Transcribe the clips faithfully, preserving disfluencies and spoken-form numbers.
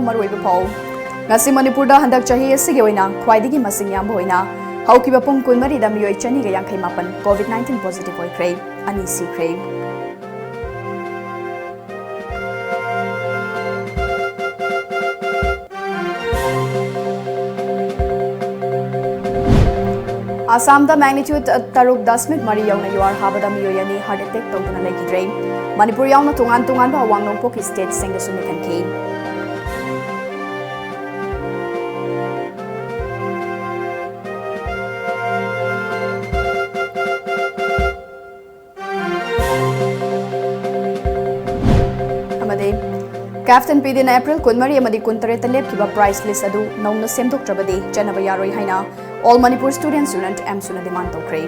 ꯃꯔꯨꯑꯣꯏꯕ ꯄꯥꯎ꯫ ꯉꯁꯤ ꯃꯅꯤꯄꯨꯔꯗ ꯍꯟꯗꯛ ꯆꯍꯤ ꯑꯁꯤꯒꯤ ꯑꯣꯏꯅ ꯈ꯭ꯋꯥꯏꯗꯒꯤ ꯃꯁꯤꯡ ꯌꯥꯝꯕ ꯑꯣꯏꯅ ꯍꯧꯈꯤꯕ ꯄꯨꯡ ꯀꯨꯟꯃꯔꯤꯗ ꯃꯤꯑꯣꯏ ꯆꯅꯤꯒ ꯌꯥꯡꯈꯩ ꯃꯥꯄꯟ COVID nineteen positive ꯑꯣꯏꯈ꯭ꯔꯦ, ꯑꯅꯤ ꯁꯤꯈ꯭ꯔꯦ꯫ ꯑꯁꯥꯝꯗ magnitude ꯇꯔꯨꯛ ꯗꯁꯃꯤꯛ ꯃꯔꯤ ꯌꯧꯅ ꯌꯨꯍꯥꯔ ꯍꯥꯕꯗ ꯃꯤꯑꯣꯏ ꯑꯅꯤ heart attack ꯇꯧꯗꯨꯅ ꯂꯩꯈꯤꯗ꯭ꯔꯦ꯫ ꯃꯅꯤꯄꯨꯔ ꯌꯥꯎꯅ ꯇꯣꯉꯥꯟ ꯇꯣꯉꯥꯟꯕ ꯑꯋꯥꯡ ꯅꯣꯡꯄꯣꯛꯀꯤ stateꯁꯤꯡꯗꯁꯨ ꯃꯤꯈꯟꯈꯤ꯫ ꯑꯃꯗꯤ CAFT and PDꯅ April ꯀꯨꯟꯃꯔꯤ ꯑꯃꯗꯤ ꯀꯨꯟꯇꯔꯦꯠꯇ ꯂꯦꯞꯈꯤꯕ price list ꯑꯗꯨ ꯅꯧꯅ ꯁꯦꯝꯗꯣꯛꯇ꯭ꯔꯕꯗꯤ ꯆꯠꯅꯕ ꯌꯥꯔꯣꯏ ꯍꯥꯏꯅ All Manipur Students Union, AMSUꯅ demand ꯇꯧꯈ꯭ꯔꯦ꯫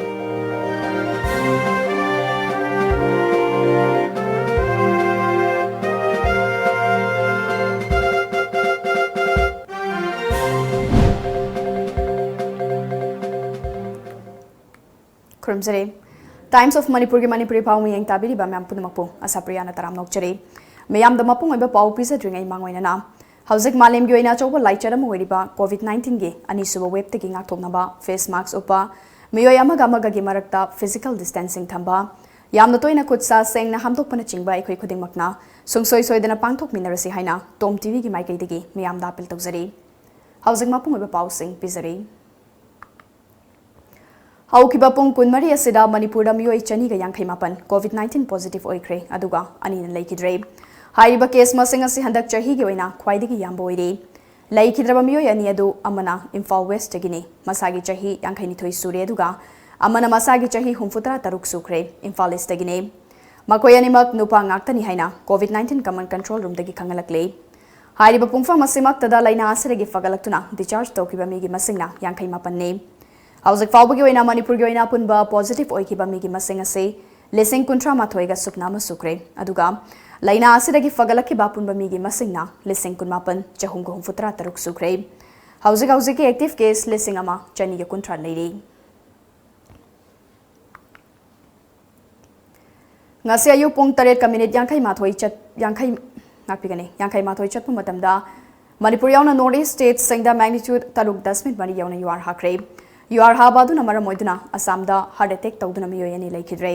ꯈꯨꯔꯨꯝꯖꯔꯤ꯫ Times of Manipurꯒꯤ ꯃꯅꯤꯄꯨꯔꯤ ꯄꯥꯎ ꯃꯤꯌꯦꯡ ꯇꯥꯕꯤꯔꯤꯕ ꯃꯌꯥꯝ ꯄꯨꯝꯅꯃꯛꯄꯨ ꯑꯁꯥꯄ꯭ꯔꯤꯌꯥꯅ ꯇꯔꯥꯝꯅ ꯑꯣꯛꯆꯔꯤ꯫ ꯃꯤꯌꯥꯝꯗ ꯃꯄꯨꯡ ꯑꯣꯏꯕ ꯄꯥꯎ ꯄꯤꯖꯗ꯭ꯔꯤꯉꯩ ꯃꯥꯡ ꯑꯣꯏꯅꯅ, ꯍꯧꯖꯤꯛ ꯃꯥꯂꯦꯝꯒꯤ ꯑꯣꯏꯅ ꯑꯆꯧꯕ ꯂꯥꯏꯆꯠ ꯑꯃ ꯑꯣꯏꯔꯤꯕ COVID nineteenꯒꯤ ꯑꯅꯤꯁꯨꯕ waveꯇꯒꯤ ꯉꯥꯛꯊꯣꯛꯅꯕ face mask ꯎꯞꯄ, ꯃꯤꯑꯣꯏ ꯑꯃꯒ ꯑꯃꯒꯒꯤ ꯃꯔꯛꯇ physical distancing ꯊꯝꯕ, ꯌꯥꯝꯅ ꯇꯣꯏꯅ ꯈꯨꯠ ꯁꯥ ꯁꯦꯡꯅ ꯍꯥꯝꯗꯣꯛꯄꯅꯆꯤꯡꯕ ꯑꯩꯈꯣꯏ ꯈꯨꯗꯤꯡꯃꯛꯅ ꯁꯨꯡꯁꯣꯏ ꯁꯣꯏꯗꯅ ꯄꯥꯡꯊꯣꯛꯃꯤꯟꯅꯔꯁꯤ ꯍꯥꯏꯅ Tom TVꯒꯤ ꯃꯥꯏꯀꯩꯗꯒꯤ ꯃꯤꯌꯥꯝꯗ appeal ꯇꯧꯖꯔꯤ꯫ ꯍꯧꯖꯤꯛ ꯃꯄꯨꯡ ꯑꯣꯏꯕ ꯄꯥꯎꯁꯤꯡ ꯄꯤꯖꯔꯤ꯫ ꯍꯧꯈꯤꯕ ꯄꯨꯡ ꯀꯨꯟꯃꯔꯤ ꯑꯁꯤꯗ ꯃꯅꯤꯄꯨꯔꯗ ꯃꯤꯑꯣꯏ ꯆꯅꯤꯒ ꯌꯥꯡꯈꯩ ꯃꯥꯄꯟ COVID nineteen positive ꯑꯣꯏꯈ꯭ꯔꯦ, ꯑꯗꯨꯒ ꯑꯅꯤꯅ ꯂꯩꯈꯤꯗ꯭ꯔꯦ꯫ ꯍꯥꯏꯔꯤꯕ case ꯃꯁꯤꯡ ꯑꯁꯤ ꯍꯟꯗꯛ ꯆꯍꯤꯒꯤ ꯑꯣꯏꯅ ꯈ꯭ꯋꯥꯏꯗꯒꯤ ꯌꯥꯝꯕ ꯑꯣꯏꯔꯤ꯫ ꯂꯩꯈꯤꯗ꯭ꯔꯕ ꯃꯤꯑꯣꯏ ꯑꯅꯤ ꯑꯗꯨ ꯑꯃꯅ ꯏꯝꯐꯥꯜ Westꯇꯒꯤꯅꯤ, ꯃꯁꯥꯒꯤ ꯆꯍꯤ ꯌꯥꯡꯈꯩꯅꯤꯊꯣꯏ ꯁꯨꯔꯦ, ꯑꯗꯨꯒ ꯑꯃꯅ ꯃꯁꯥꯒꯤ ꯆꯍꯤ ꯍꯨꯝꯐꯨꯇꯔꯥ ꯇꯔꯨꯛ ꯁꯨꯈ꯭ꯔꯦ, ꯏꯝꯐꯥꯜ Eastꯇꯒꯤꯅꯤ꯫ ꯃꯈꯣꯏ ꯑꯅꯤꯃꯛ ꯅꯨꯄꯥ ꯉꯥꯛꯇꯅꯤ ꯍꯥꯏꯅ COVID nineteen command control roomꯗꯒꯤ ꯈꯪꯍꯜꯂꯛꯂꯦ꯫ ꯍꯥꯏꯔꯤꯕ ꯄꯨꯡꯐꯝ ꯑꯁꯤꯃꯛꯇꯗ ꯂꯥꯏꯅꯥ ꯑꯁꯤꯗꯒꯤ ꯐꯒꯠꯂꯛꯇꯨꯅ discharge ꯇꯧꯈꯤꯕ ꯃꯤꯒꯤ ꯃꯁꯤꯡꯅ ꯌꯥꯡꯈꯩ ꯃꯥꯄꯟꯅꯤ꯫ ꯍꯧꯖꯤꯛ ꯐꯥꯎꯕꯒꯤ ꯑꯣꯏꯅ ꯃꯅꯤꯄꯨꯔꯒꯤ ꯑꯣꯏꯅ ꯑꯄꯨꯟꯕ positive ꯑꯣꯏꯈꯤꯕ ꯃꯤꯒꯤ ꯃꯁꯤꯡ ꯑꯁꯤ ꯂꯤꯁꯤꯡ ꯀꯨꯟꯊ꯭ꯔꯥ ꯃꯥꯊꯣꯏꯒ ꯁꯨꯞꯅ ꯑꯃ ꯁꯨꯈ꯭ꯔꯦ, ꯑꯗꯨꯒ ꯂꯥꯏꯅꯥ ꯑꯁꯤꯗꯒꯤ ꯐꯒꯠꯂꯛꯈꯤꯕ ꯑꯄꯨꯟꯕ ꯃꯤꯒꯤ ꯃꯁꯤꯡꯅ ꯂꯤꯁꯤꯡ ꯀꯨꯟꯃꯥꯄꯟ ꯆꯍꯨꯝꯒ ꯍꯨꯝꯐꯨꯇꯔꯥ ꯇꯔꯨꯛ ꯁꯨꯈ꯭ꯔꯦ꯫ ꯍꯧꯖꯤꯛ ꯍꯧꯖꯤꯛꯀꯤ active case ꯂꯤꯁꯤꯡ ꯑꯃ ꯆꯅꯤꯒ ꯀꯨꯟꯊ꯭ꯔꯥ ꯂꯩꯔꯤ꯫ ꯉꯁꯤ ꯑꯌꯨꯛ ꯄꯨꯡ ꯇꯔꯦꯠꯀ ꯃꯤꯅꯤꯠ ꯌꯥꯡꯈꯩ ꯃꯥꯊꯣꯏ ꯆꯠ-, ꯌꯥꯡꯈꯩ, ꯉꯥꯛꯄꯤꯒꯅꯤ꯫ ꯌꯥꯡꯈꯩ ꯃꯥꯊꯣꯏ ꯆꯠꯄ ꯃꯇꯝꯗ ꯃꯅꯤꯄꯨꯔ ꯌꯥꯎꯅ North East State ꯁꯤꯡꯗ magnitude ꯇꯔꯨꯛ ꯗꯁꯃꯤꯛ ꯃꯔꯤ ꯌꯧꯅ ꯌꯨꯍꯥꯔ ꯍꯥꯈ꯭ꯔꯦ꯫ ꯌꯨꯍꯥꯔ ꯍꯥꯕ ꯑꯗꯨꯅ ꯃꯔꯝ ꯑꯣꯏꯗꯨꯅ ꯑꯁꯥꯝꯗ heart attack ꯇꯧꯗꯨꯅ ꯃꯤꯑꯣꯏ ꯑꯅꯤ ꯂꯩꯈꯤꯗ꯭ꯔꯦ꯫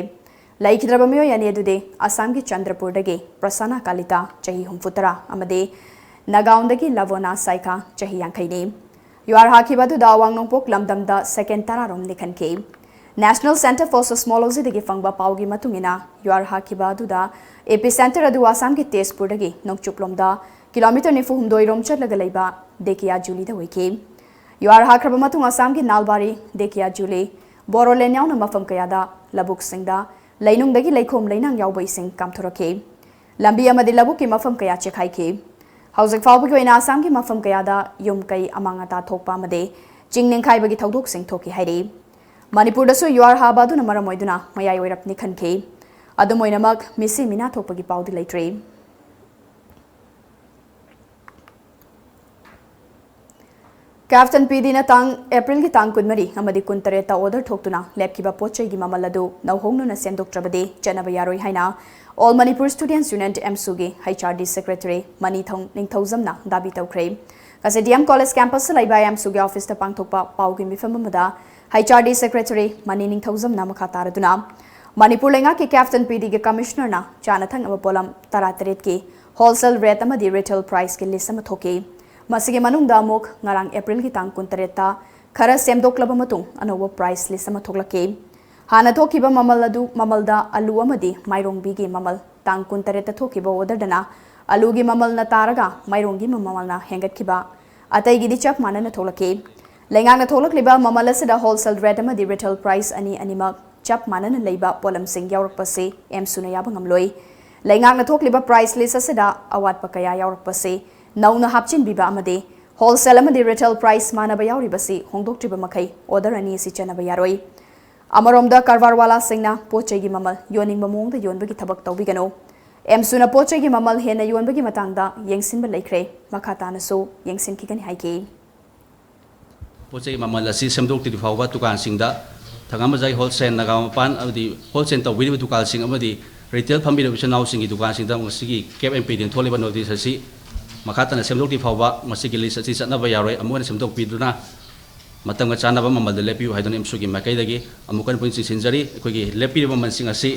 ꯂꯩꯈꯤꯗ꯭ꯔꯕ ꯃꯤꯑꯣꯏ ꯑꯅꯤ ꯑꯗꯨꯗꯤ ꯑꯁꯥꯝꯒꯤ ꯆꯟꯗ꯭ꯔꯄꯨꯔꯗꯒꯤ ꯄ꯭ꯔꯁꯥꯅꯥ ꯀꯥꯂꯤꯇꯥ, ꯆꯍꯤ ꯍꯨꯝꯐꯨꯇꯔꯥ, ꯑꯃꯗꯤ ꯅꯥꯒꯥꯎꯟꯗꯒꯤ ꯂꯕꯣꯅꯥ ꯁꯥꯏꯈꯥ, ꯆꯍꯤ ꯌꯥꯡꯈꯩꯅꯤ꯫ ꯌꯨꯍꯥꯔ ꯍꯥꯈꯤꯕ ꯑꯗꯨꯗ ꯑꯋꯥꯡ ꯅꯣꯡꯄꯣꯛ ꯂꯝꯗꯝꯗ second ꯇꯔꯥꯔꯣꯝ ꯂꯤꯈꯟꯈꯤ꯫ National Centre for Seismologyꯗꯒꯤ ꯐꯪꯕ ꯄꯥꯎꯒꯤ ꯃꯇꯨꯡ ꯏꯟꯅ, ꯌꯨꯍꯥꯔ ꯍꯥꯈꯤꯕ ꯑꯗꯨꯗ epicenter ꯑꯗꯨ ꯑꯁꯥꯝꯒꯤ ꯇꯦꯖꯄꯨꯔꯗꯒꯤ ꯅꯣꯡꯆꯨꯞꯂꯣꯝꯗ ꯀꯤꯂꯣꯃꯤꯇꯔ ꯅꯤꯐꯨ ꯍꯨꯝꯗꯣꯏ ꯔꯣꯝ ꯆꯠꯂꯒ ꯂꯩꯕ ꯗꯦꯀꯤꯌꯥꯖꯨꯂꯤꯗ ꯑꯣꯏꯈꯤ꯫ ꯌꯨꯍꯥꯔ ꯍꯥꯈ꯭ꯔꯕ ꯃꯇꯨꯡ ꯑꯁꯥꯝꯒꯤ ꯅꯥꯜꯕꯥꯔꯤ, ꯗꯦꯀꯤꯌꯥꯖꯨꯂꯤ, ꯕꯣꯔꯣꯂꯦꯟ ꯌꯥꯎꯅ ꯃꯐꯝ ꯀꯌꯥꯗ ꯂꯧꯕꯨꯛꯁꯤꯡꯗ ꯂꯩꯅꯨꯡꯗꯒꯤ ꯂꯩꯈꯣꯝ ꯂꯩꯅꯥꯡ ꯌꯥꯎꯕ ꯏꯁꯤꯡ ꯀꯥꯝꯊꯣꯔꯛꯈꯤ꯫ ꯂꯝꯕꯤ ꯑꯃꯗꯤ ꯂꯧꯕꯨꯛꯀꯤ ꯃꯐꯝ ꯀꯌꯥ ꯆꯦꯛꯈꯥꯏꯈꯤ꯫ ꯍꯧꯖꯤꯛ ꯐꯥꯎꯕꯒꯤ ꯑꯣꯏꯅ ꯑꯁꯥꯝꯒꯤ ꯃꯐꯝ ꯀꯌꯥꯗ ꯌꯨꯝ ꯀꯩ ꯑꯃꯥꯡ ꯑꯇꯥ ꯊꯣꯛꯄ ꯑꯃꯗꯤ ꯆꯤꯡ ꯅꯤꯡꯈꯥꯏꯕꯒꯤ ꯊꯧꯗꯣꯛꯁꯤꯡ ꯊꯣꯛꯈꯤ ꯍꯥꯏꯔꯤ꯫ ꯃꯅꯤꯄꯨꯔꯗꯁꯨ ꯌꯨꯍꯥꯔ ꯍꯥꯕ ꯑꯗꯨꯅ ꯃꯔꯝ ꯑꯣꯏꯗꯨꯅ ꯃꯌꯥꯏ ꯑꯣꯏꯔꯞ ꯅꯤꯛꯍꯟꯈꯤ꯫ ꯑꯗꯨꯝ ꯑꯣꯏꯅꯃꯛ, ꯃꯤꯁꯤ ꯃꯤꯅꯥ ꯊꯣꯛꯄꯒꯤ ꯄꯥꯎꯗꯤ ꯂꯩꯇ꯭ꯔꯤ꯫ ꯀꯦꯞꯇꯟ ꯄꯤ ꯗꯤꯅ ꯇꯥꯡ, ꯑꯦꯄ꯭ꯔꯤꯜꯒꯤ ꯇꯥꯡ ꯀꯨꯟꯃꯔꯤ ꯑꯃꯗꯤ ꯀꯨꯟꯇꯔꯦꯠꯇ order ꯊꯣꯛꯇꯨꯅ ꯂꯦꯞꯈꯤꯕ ꯄꯣꯠ ꯆꯩꯒꯤ ꯃꯃꯜ ꯑꯗꯨ ꯅꯧꯍꯧꯅꯅ ꯁꯦꯝꯗꯣꯛꯇ꯭ꯔꯕꯗꯤ ꯆꯠꯅꯕ ꯌꯥꯔꯣꯏ ꯍꯥꯏꯅ All Manipur Students Union, ꯑꯦꯝꯁꯨꯒꯤ H R D secretary ꯃꯅꯤ ꯊꯧ-, ꯅꯤꯡꯊꯧꯖꯝꯅ ꯗꯥꯕꯤ ꯇꯧꯈ꯭ꯔꯦ꯫ ꯉꯁꯤ D M College campusꯇ ꯂꯩꯕ ꯑꯦꯝꯁꯨꯒꯤ officeꯇ ꯄꯥꯡꯊꯣꯛꯄ ꯄꯥꯎꯒꯤ ꯃꯤꯐꯝ ꯑꯃꯗ H R D secretary Mani ꯅꯤꯡꯊꯧꯖꯝꯅ ꯃꯈꯥ ꯇꯥꯔꯗꯨꯅ, ꯃꯅꯤꯄꯨꯔ ꯂꯩꯉꯥꯛꯀꯤ ꯀꯦꯞꯇꯟ ꯄꯤ ꯗꯤꯒꯤ commissionerꯅ ꯆꯥꯅ ꯊꯛꯅꯕ ꯄꯣꯠꯂꯝ ꯇꯔꯥꯇꯔꯦꯠꯀꯤ wholesale rate ꯑꯃꯗꯤ retail priceꯀꯤ list ꯑꯃ ꯊꯣꯛꯈꯤ꯫ ꯃꯁꯤꯒꯤ ꯃꯅꯨꯡꯗ ꯑꯃꯨꯛ ꯉꯔꯥꯡ ꯑꯦꯄ꯭ꯔꯤꯜꯒꯤ ꯇꯥꯡ ꯀꯨꯟꯇꯔꯦꯠꯇ ꯈꯔ ꯁꯦꯝꯗꯣꯛꯂꯕ ꯃꯇꯨꯡ ꯑꯅꯧꯕ price list ꯑꯃ ꯊꯣꯛꯂꯛꯈꯤ꯫ ꯍꯥꯟꯅ ꯊꯣꯛꯈꯤꯕ ꯃꯃꯜ ꯑꯗꯨ, ꯃꯃꯜꯗ ꯑꯂꯨ ꯑꯃꯗꯤ ꯃꯥꯏꯔꯣꯡꯕꯤꯒꯤ ꯃꯃꯜ ꯇꯥꯡ ꯀꯨꯟꯇꯔꯦꯠꯇ ꯊꯣꯛꯈꯤꯕ orderꯗꯅ ꯑꯂꯨꯒꯤ ꯃꯃꯜꯅ ꯇꯥꯔꯒ ꯃꯥꯏꯔꯣꯡꯒꯤ ꯃꯃꯜꯅ ꯍꯦꯟꯒꯠꯈꯤꯕ, ꯑꯇꯩꯒꯤꯗꯤ ꯆꯞ ꯃꯥꯟꯅꯅ ꯊꯣꯛꯂꯛꯈꯤ꯫ ꯂꯩꯉꯥꯛꯅ ꯊꯣꯛꯂꯛꯂꯤꯕ ꯃꯃꯜ ꯑꯁꯤꯗ wholesale rate ꯑꯃꯗꯤ retail price ꯑꯅꯤ ꯑꯅꯤꯃꯛ ꯆꯞ ꯃꯥꯟꯅꯅ ꯂꯩꯕ ꯄꯣꯠꯂꯝꯁꯤꯡ ꯌꯥꯎꯔꯛꯄꯁꯤ ꯑꯦꯝꯁꯨꯅ ꯌꯥꯕ ꯉꯝꯂꯣꯏ꯫ ꯂꯩꯉꯥꯛꯅ ꯊꯣꯛꯂꯤꯕ price list ꯑꯁꯤꯗ ꯑꯋꯥꯠꯄ ꯀꯌꯥ ꯌꯥꯎꯔꯛꯄꯁꯤ ꯅꯧꯅ ꯍꯥꯞꯆꯤꯟꯕꯤꯕ ꯑꯃꯗꯤ wholesale ꯑꯃꯗꯤ retail price ꯃꯥꯟꯅꯕ ꯌꯥꯎꯔꯤꯕꯁꯤ ꯍꯣꯡꯗꯣꯛꯇ꯭ꯔꯤꯕ ꯃꯈꯩ order ꯑꯅꯤ ꯑꯁꯤ ꯆꯠꯅꯕ ꯌꯥꯔꯣꯏ꯫ ꯑꯃꯔꯣꯝꯗ, ꯀꯔꯕꯥꯔꯋꯥꯂꯥꯁꯤꯡꯅ ꯄꯣꯠ ꯆꯩꯒꯤ ꯃꯃꯜ ꯌꯣꯟꯅꯤꯡꯕ ꯃꯑꯣꯡꯗ ꯌꯣꯟꯕꯒꯤ ꯊꯕꯛ ꯇꯧꯕꯤꯒꯅꯨ꯫ ꯑꯦꯝꯁꯨꯅ ꯄꯣꯠ ꯆꯩꯒꯤ ꯃꯃꯜ ꯍꯦꯟꯅ ꯌꯣꯟꯕꯒꯤ ꯃꯇꯥꯡꯗ ꯌꯦꯡꯁꯤꯟꯕ ꯂꯩꯈ꯭ꯔꯦ, ꯃꯈꯥ ꯇꯥꯅꯁꯨ ꯌꯦꯡꯁꯤꯟꯈꯤꯒꯅꯤ ꯍꯥꯏꯈꯤ꯫ ꯄꯣꯠ ꯆꯩ ꯃꯃꯜ ꯑꯁꯤ ꯁꯦꯝꯗꯣꯛꯇ꯭ꯔꯤ ꯐꯥꯎꯕ ꯗꯨꯀꯥꯟꯁꯤꯡꯗ ꯊꯪꯒꯥꯃꯖꯥꯏ wholesale, ꯅꯥꯒꯥꯃꯄꯥꯟ ꯑꯃꯗꯤ wholesale ꯇꯧꯕꯤꯔꯤꯕ ꯗꯨꯀꯥꯟꯁꯤꯡ ꯑꯃꯗꯤ ꯔꯤꯇꯦꯜ ꯐꯝꯕꯤꯔꯤꯕ ꯏꯆꯤꯜ ꯏꯅꯥꯎꯁꯤꯡꯒꯤ ꯗꯨꯀꯥꯟꯁꯤꯡꯗ ꯉꯁꯤꯒꯤ ꯀꯦꯞ ꯑꯦꯟ ꯄꯤꯗꯅ ꯊꯣꯛꯂꯤꯕ ꯅꯣꯇꯤꯁ ꯑꯁꯤ ꯃꯈꯥ ꯇꯥꯅ ꯁꯦꯝꯗꯣꯛꯇ꯭ꯔꯤ ꯐꯥꯎꯕ ꯃꯁꯤꯒꯤ ꯂꯤꯁ ꯑꯁꯤ ꯆꯠꯅꯕ ꯌꯥꯔꯣꯏ꯫ ꯑꯃꯨꯛ ꯍꯟꯅ ꯁꯦꯝꯗꯣꯛꯄꯤꯗꯨꯅ ꯃꯇꯝꯒ ꯆꯥꯟꯅꯕ ꯃꯃꯜꯗ ꯂꯦꯞꯄꯤꯌꯨ ꯍꯥꯏꯗꯨꯅ ꯑꯦꯝꯁꯨꯒꯤ ꯃꯥꯏꯀꯩꯗꯒꯤ ꯑꯃꯨꯛ ꯍꯟꯅ ꯄꯨꯛꯅꯤꯡ ꯆꯤꯡꯁꯤꯟꯖꯔꯤ꯫ ꯑꯩꯈꯣꯏꯒꯤ ꯂꯦꯞꯄꯤꯔꯤꯕ ꯃꯃꯜꯁꯤꯡ ꯑꯁꯤ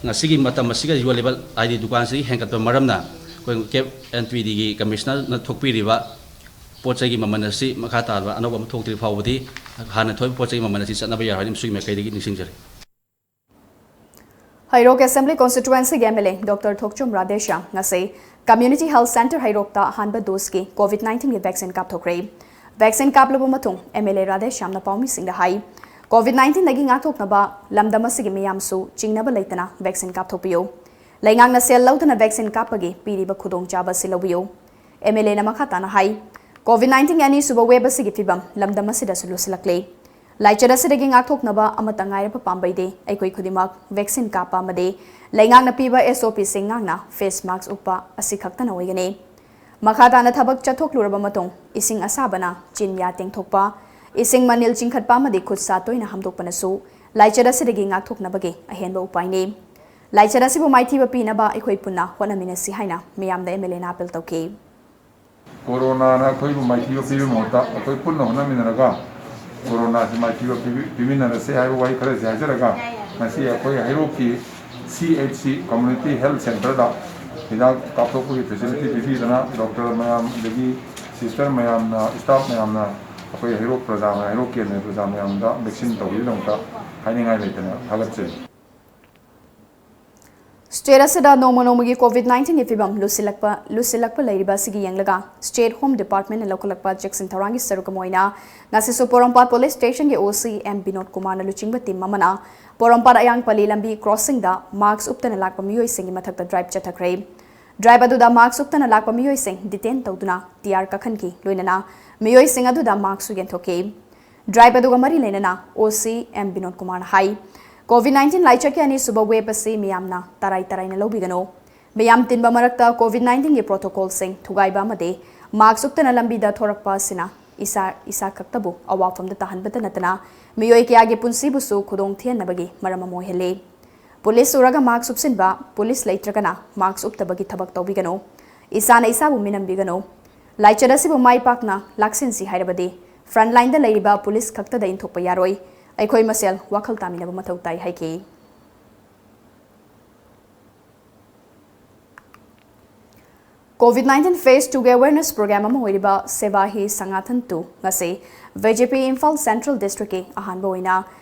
ꯉꯁꯤꯒꯤ ꯃꯇꯝ ꯑꯁꯤꯒ ꯌꯣꯜꯂꯤꯕ, ꯍꯥꯏꯗꯤ ꯗꯨꯀꯥꯟꯁꯤ ꯍꯦꯟꯒꯠꯄ ꯃꯔꯝꯅ ꯑꯩꯈꯣꯏ ꯀꯦꯞ ꯑꯦꯟ ꯄꯤꯗꯤꯒꯤ ꯀꯃꯤꯁꯅꯔꯅ ꯊꯣꯛꯄꯤꯔꯤꯕ ꯄꯣꯠ ꯆꯩꯒꯤ ꯃꯃꯜ ꯑꯁꯤ ꯃꯈꯥ ꯇꯥꯕ ꯑꯅꯧꯕ ꯑꯃ ꯊꯣꯛꯇ꯭ꯔꯤ ꯐꯥꯎꯕꯗꯤ ꯍꯥꯟꯅ ꯊꯣꯛꯏꯕ ꯄꯣꯠ ꯆꯩꯒꯤ ꯃꯃꯜ ꯑꯁꯤ ꯆꯠꯅꯕ ꯌꯥꯔꯣꯏ ꯍꯥꯏꯅ ꯑꯦꯝꯁꯨꯒꯤ ꯃꯥꯏꯀꯩꯗꯒꯤ ꯅꯤꯡꯁꯤꯡꯖꯔꯤ꯫ ꯍꯩꯔꯣꯛ ꯑꯦꯁꯦꯝꯕ꯭ꯂꯤ ꯀꯣꯟꯁꯇꯤꯇ꯭ꯋꯦꯟꯁꯤꯒꯤ M L A doctor Thokchom Radheshyam ꯉꯁꯤ ꯀꯝꯃ꯭ꯌꯨꯅꯤꯇꯤ ꯍꯦꯜꯊ ꯁꯦꯟꯇꯔ ꯍꯩꯔꯣꯛꯇ ꯑꯍꯥꯟꯕ ꯗꯣꯁꯀꯤ ꯀꯣꯚꯤꯗ ꯅꯥꯏꯟꯇꯤꯟꯒꯤ ꯚꯦꯛꯁꯤꯟ ꯀꯥꯞꯊꯣꯛꯈ꯭ꯔꯦ꯫ ꯚꯦꯛꯁꯤꯟ ꯀꯥꯞꯂꯕ ꯃꯇꯨꯡ ꯑꯦꯝ ꯑꯦꯜ ꯑꯦ ꯔꯥꯙꯦꯁ꯭ꯌꯥꯝꯅ ꯄꯥꯎꯃꯤꯁꯤꯡꯗ ꯍꯥꯏ, ꯀꯣꯚꯤꯗ ꯅꯥꯏꯟꯇꯤꯟꯗꯒꯤ ꯉꯥꯛꯊꯣꯛꯅꯕ ꯂꯝꯗꯝ ꯑꯁꯤꯒꯤ ꯃꯤꯌꯥꯝꯁꯨ ꯆꯤꯡꯅꯕ ꯂꯩꯇꯅ ꯚꯦꯛꯁꯤꯟ ꯀꯥꯞꯊꯣꯛꯄꯤꯌꯨ꯫ ꯂꯩꯉꯥꯛꯅ ꯁꯦꯜ ꯂꯧꯗꯅ ꯚꯦꯛꯁꯤꯟ ꯀꯥꯞꯄꯒꯤ ꯄꯤꯔꯤꯕ ꯈꯨꯗꯣꯡꯆꯥꯕ ꯑꯁꯤ ꯂꯧꯕꯤꯌꯨ꯫ ꯑꯦꯝ ꯑꯦꯜ ꯑꯦꯅ ꯃꯈꯥ ꯇꯥꯅ ꯍꯥꯏ, ꯀꯣꯚꯤꯗ ꯅꯥꯏꯟꯇꯤꯟꯒꯤ ꯑꯅꯤꯁꯨꯕ ꯋꯦꯕ ꯑꯁꯤꯒꯤ ꯐꯤꯕꯝ ꯂꯝꯗꯝ ꯑꯁꯤꯗꯁꯨ ꯂꯨꯁꯤꯜꯂꯛꯂꯦ꯫ ꯂꯥꯏꯆꯠ ꯑꯁꯤꯗꯒꯤ ꯉꯥꯛꯊꯣꯛꯅꯕ ꯑꯃꯠꯇ ꯉꯥꯏꯔꯕ ꯄꯥꯝꯕꯩꯗꯤ ꯑꯩꯈꯣꯏ ꯈꯨꯗꯤꯡꯃꯛ ꯚꯦꯛꯁꯤꯟ ꯀꯥꯞꯄ ꯑꯃꯗꯤ ꯂꯩꯉꯥꯛꯅ ꯄꯤꯕ ꯑꯦꯁ ꯑꯣ ꯄꯤꯁꯤꯡ ꯉꯥꯛꯅ ꯐꯦꯁ ꯃꯥꯛꯁ ꯎꯞꯄ ꯑꯁꯤ ꯈꯛꯇꯅ ꯑꯣꯏꯒꯅꯤ꯫ ꯃꯈꯥ ꯇꯥꯅ ꯊꯕꯛ ꯆꯠꯊꯣꯛꯂꯨꯔꯕ ꯃꯇꯨꯡ ꯏꯁꯤꯡ ꯑꯁꯥꯕꯅ ꯆꯤꯟ ꯌꯥ ꯇꯦꯡꯊꯣꯛꯄ, ꯏꯁꯤꯡ ꯃꯅꯤꯜ ꯆꯤꯡꯈꯠꯄ ꯑꯃꯗꯤ ꯈꯨꯠ ꯁꯥ ꯇꯣꯏꯅ ꯍꯥꯝꯗꯣꯛꯄꯅꯁꯨ ꯂꯥꯏꯆꯠ ꯑꯁꯤꯗꯒꯤ ꯉꯥꯛꯊꯣꯛꯅꯕꯒꯤ ꯑꯍꯦꯟꯕ ꯎꯄꯥꯏꯅꯤ꯫ ꯂꯥꯏꯆꯠ ꯑꯁꯤꯕꯨ ꯃꯥꯏꯊꯤꯕ ꯄꯤꯅꯕ ꯑꯩꯈꯣꯏ ꯄꯨꯟꯅ ꯍꯣꯠꯅꯃꯤꯟꯅꯁꯤ ꯍꯥꯏꯅ ꯃꯤꯌꯥꯝꯗ ꯑꯦꯝ ꯑꯦꯜ ꯑꯦꯅ ꯑꯥꯄꯤꯜ ꯇꯧꯈꯤ꯫ ꯀꯣꯔꯣꯅꯥꯅ ꯑꯩꯈꯣꯏꯕꯨ ꯃꯥꯏꯊꯤꯕ ꯄꯤꯕꯒꯤ ꯃꯍꯨꯠꯇ ꯑꯩꯈꯣꯏ ꯄꯨꯟꯅ ꯍꯣꯠꯅꯃꯤꯟꯅꯔꯒ ꯀꯣꯔꯣꯅꯥꯁꯤ ꯃꯥꯏꯊꯤꯕ ꯄꯤꯕꯤ-, ꯄꯤꯃꯤꯟꯅꯔꯁꯦ ꯍꯥꯏꯕ ꯋꯥꯍꯩ ꯈꯔꯁꯤ ꯍꯥꯏꯖꯔꯒ, ꯉꯁꯤ ꯑꯩꯈꯣꯏ ꯍꯩꯔꯣꯛꯀꯤ ꯁꯤ ꯑꯩꯆ ꯁꯤ ꯀꯝꯃ꯭ꯌꯨꯅꯤꯇꯤ ꯍꯦꯜꯊ ꯁꯦꯟꯇꯔꯗ ꯍꯤꯗꯥꯛ ꯀꯥꯞꯊꯣꯛꯄꯒꯤ ꯐꯦꯁꯤꯂꯤꯇꯤ ꯄꯤꯕꯤꯗꯅ ꯗꯣꯛꯇꯔ ꯃꯌꯥꯝ ꯑꯗꯒꯤ ꯁꯤꯁꯇꯔ ꯃꯌꯥꯝꯅ, ꯁ꯭ꯇꯥꯐ ꯃꯌꯥꯝꯅ ꯑꯩꯈꯣꯏ ꯍꯩꯔꯣꯛ ꯄ꯭ꯔꯖꯥ, ꯍꯩꯔꯣꯛ ꯀꯦꯟꯗ꯭ꯔꯒꯤ ꯄ꯭ꯔꯖꯥ ꯃꯌꯥꯝꯗ ꯚꯦꯛꯁꯤꯟ ꯇꯧꯕꯒꯤꯗꯃꯛꯇ ꯍꯥꯏꯅꯤꯡꯉꯥꯏ ꯂꯩꯇꯅ ꯊꯥꯒꯠꯆꯔꯤ꯫ ꯁ꯭ꯇꯦꯠ ꯑꯁꯤꯗ ꯅꯣꯡꯃ ꯅꯣꯡꯃꯒꯤ ꯀꯣꯚꯤꯗ ꯅꯥꯏꯟꯇꯤꯟꯒꯤ ꯐꯤꯚꯝ ꯂꯨꯁꯤꯜꯂꯛꯄ, ꯂꯨꯁꯤꯜꯂꯛꯄ ꯂꯩꯔꯤꯕ ꯑꯁꯤꯒꯤ ꯌꯦꯡꯂꯒ ꯁ꯭ꯇꯦꯠ ꯍꯣꯝ ꯗꯤꯄꯥꯔꯠꯃꯦꯟꯠꯅ ꯂꯧꯈꯠꯂꯛꯄ ꯆꯦꯛꯁꯤꯟ ꯊꯧꯔꯥꯡꯒꯤ ꯁꯔꯨꯛ ꯑꯃ ꯑꯣꯏꯅ ꯉꯁꯤꯁꯨ ꯄꯣꯔꯣꯝꯄꯥꯠ ꯄꯨꯂꯤꯁ ꯁ꯭ꯇꯦꯁꯟꯒꯤ ꯑꯣ ꯁꯤ ꯑꯦꯝ ꯕꯤꯅꯣꯗ ꯀꯨꯃꯥꯔꯅ ꯂꯨꯆꯤꯡꯕ ꯇꯤꯝ ꯑꯃꯅ ꯄꯣꯔꯣꯝꯄꯥꯠ ꯑꯌꯥꯡꯄꯜꯂꯤ ꯂꯝꯕꯤ ꯀ꯭ꯔꯣꯁꯤꯡꯗ ꯃꯥꯛꯁ ꯎꯞꯇꯅ ꯂꯥꯛꯄ ꯃꯤꯑꯣꯏꯁꯤꯡꯒꯤ ꯃꯊꯛꯇ ꯗ꯭ꯔꯥꯏꯚ ꯆꯠꯊꯈ꯭ꯔꯦ꯫ ꯗ꯭ꯔꯥꯏꯚ ꯑꯗꯨꯗ ꯃꯥꯛꯁ ꯎꯞꯇꯅ ꯂꯥꯛꯄ ꯃꯤꯑꯣꯏꯁꯤꯡ ꯗꯤꯇꯦꯟ ꯇꯧꯗꯨꯅ ꯇꯤ ꯑꯥꯔ ꯀꯥꯈꯟꯈꯤ, ꯂꯣꯏꯅꯅ ꯃꯤꯑꯣꯏꯁꯤꯡ ꯑꯗꯨꯗ ꯃꯥꯛꯁꯁꯨ ꯌꯦꯟꯊꯣꯛꯈꯤ꯫ ꯗ꯭ꯔꯥꯏꯚ ꯑꯗꯨꯒ ꯃꯔꯤ ꯂꯩꯅꯅ ꯑꯣ ꯁꯤ ꯑꯦꯝ ꯕꯤꯅꯣꯗ ꯀꯨꯃꯥꯔꯅ ꯍꯥꯏ, ꯀꯣꯚꯤꯗ ꯅꯥꯏꯟꯇꯤꯟ ꯂꯥꯏꯆꯠꯀꯤ ꯑꯅꯤꯁꯨꯕ ꯋꯦꯕ ꯑꯁꯤ ꯃꯤꯌꯥꯝꯅ ꯇꯔꯥꯏ ꯇꯔꯥꯏꯅ ꯂꯧꯕꯤꯒꯅꯨ꯫ ꯃꯤꯌꯥꯝ ꯇꯤꯟꯕ ꯃꯔꯛꯇ ꯀꯣꯚꯤꯗ ꯅꯥꯏꯟꯇꯤꯟꯒꯤ ꯄ꯭ꯔꯣꯇꯣꯀꯣꯜꯁꯤꯡ ꯊꯨꯒꯥꯏꯕ ꯑꯃꯗꯤ ꯃꯥꯛꯁ ꯎꯞꯇꯅ ꯂꯝꯕꯤꯗ ꯊꯣꯔꯛꯄ ꯑꯁꯤꯅ ꯏꯁꯥ, ꯏꯁꯥ ꯈꯛꯇꯕꯨ ꯑꯋꯥꯐꯝꯗ ꯇꯥꯍꯟꯕꯇ ꯅꯠꯇꯅ ꯃꯤꯑꯣꯏ ꯀꯌꯥꯒꯤ ꯄꯨꯟꯁꯤꯕꯨꯁꯨ ꯈꯨꯗꯣꯡ ꯊꯤꯍꯟꯅꯕꯒꯤ ꯃꯔꯝ ꯑꯃ ꯑꯣꯏꯍꯜꯂꯤ꯫ ꯄꯨꯂꯤꯁ ꯎꯔꯒ ꯃꯥꯛꯁ ꯎꯞꯁꯤꯟꯕ, ꯄꯨꯂꯤꯁ ꯂꯩꯇ꯭ꯔꯒꯅ ꯃꯥꯛꯁ ꯎꯞꯇꯕꯒꯤ ꯊꯕꯛ ꯇꯧꯕꯤꯒꯅꯨ꯫ ꯏꯁꯥꯅ ꯏꯁꯥꯕꯨ ꯃꯤꯅꯝꯕꯤꯒꯅꯨ꯫ ꯂꯥꯏꯆꯠ ꯑꯁꯤꯕꯨ ꯃꯥꯏ ꯄꯥꯛꯅ ꯂꯥꯛꯁꯤꯟꯁꯤ ꯍꯥꯏꯔꯕꯗꯤ ꯐ꯭ꯔꯟꯠꯂꯥꯏꯟꯗ ꯂꯩꯔꯤꯕ ꯄꯨꯂꯤꯁ ꯈꯛꯇꯗ ꯏꯟꯊꯣꯛꯄ ꯌꯥꯔꯣꯏ꯫ ꯑꯩꯈꯣꯏ ꯃꯁꯦꯜ ꯋꯥꯈꯜ ꯇꯥꯃꯤꯟꯅꯕ ꯃꯊꯧ ꯇꯥꯏ ꯍꯥꯏꯈꯤ꯫ COVID nineteen Phase Two ꯒꯤ awareness program ꯑꯃ ꯑꯣꯏꯔꯤꯕ ꯁꯦꯕꯥ ꯍꯤ ꯁꯪꯒꯥꯊꯟ Two ꯉꯁꯤ BJP ꯏꯝꯐꯥꯜ Central District ꯀꯤ ꯑꯍꯥꯟꯕ ꯑꯣꯏꯅ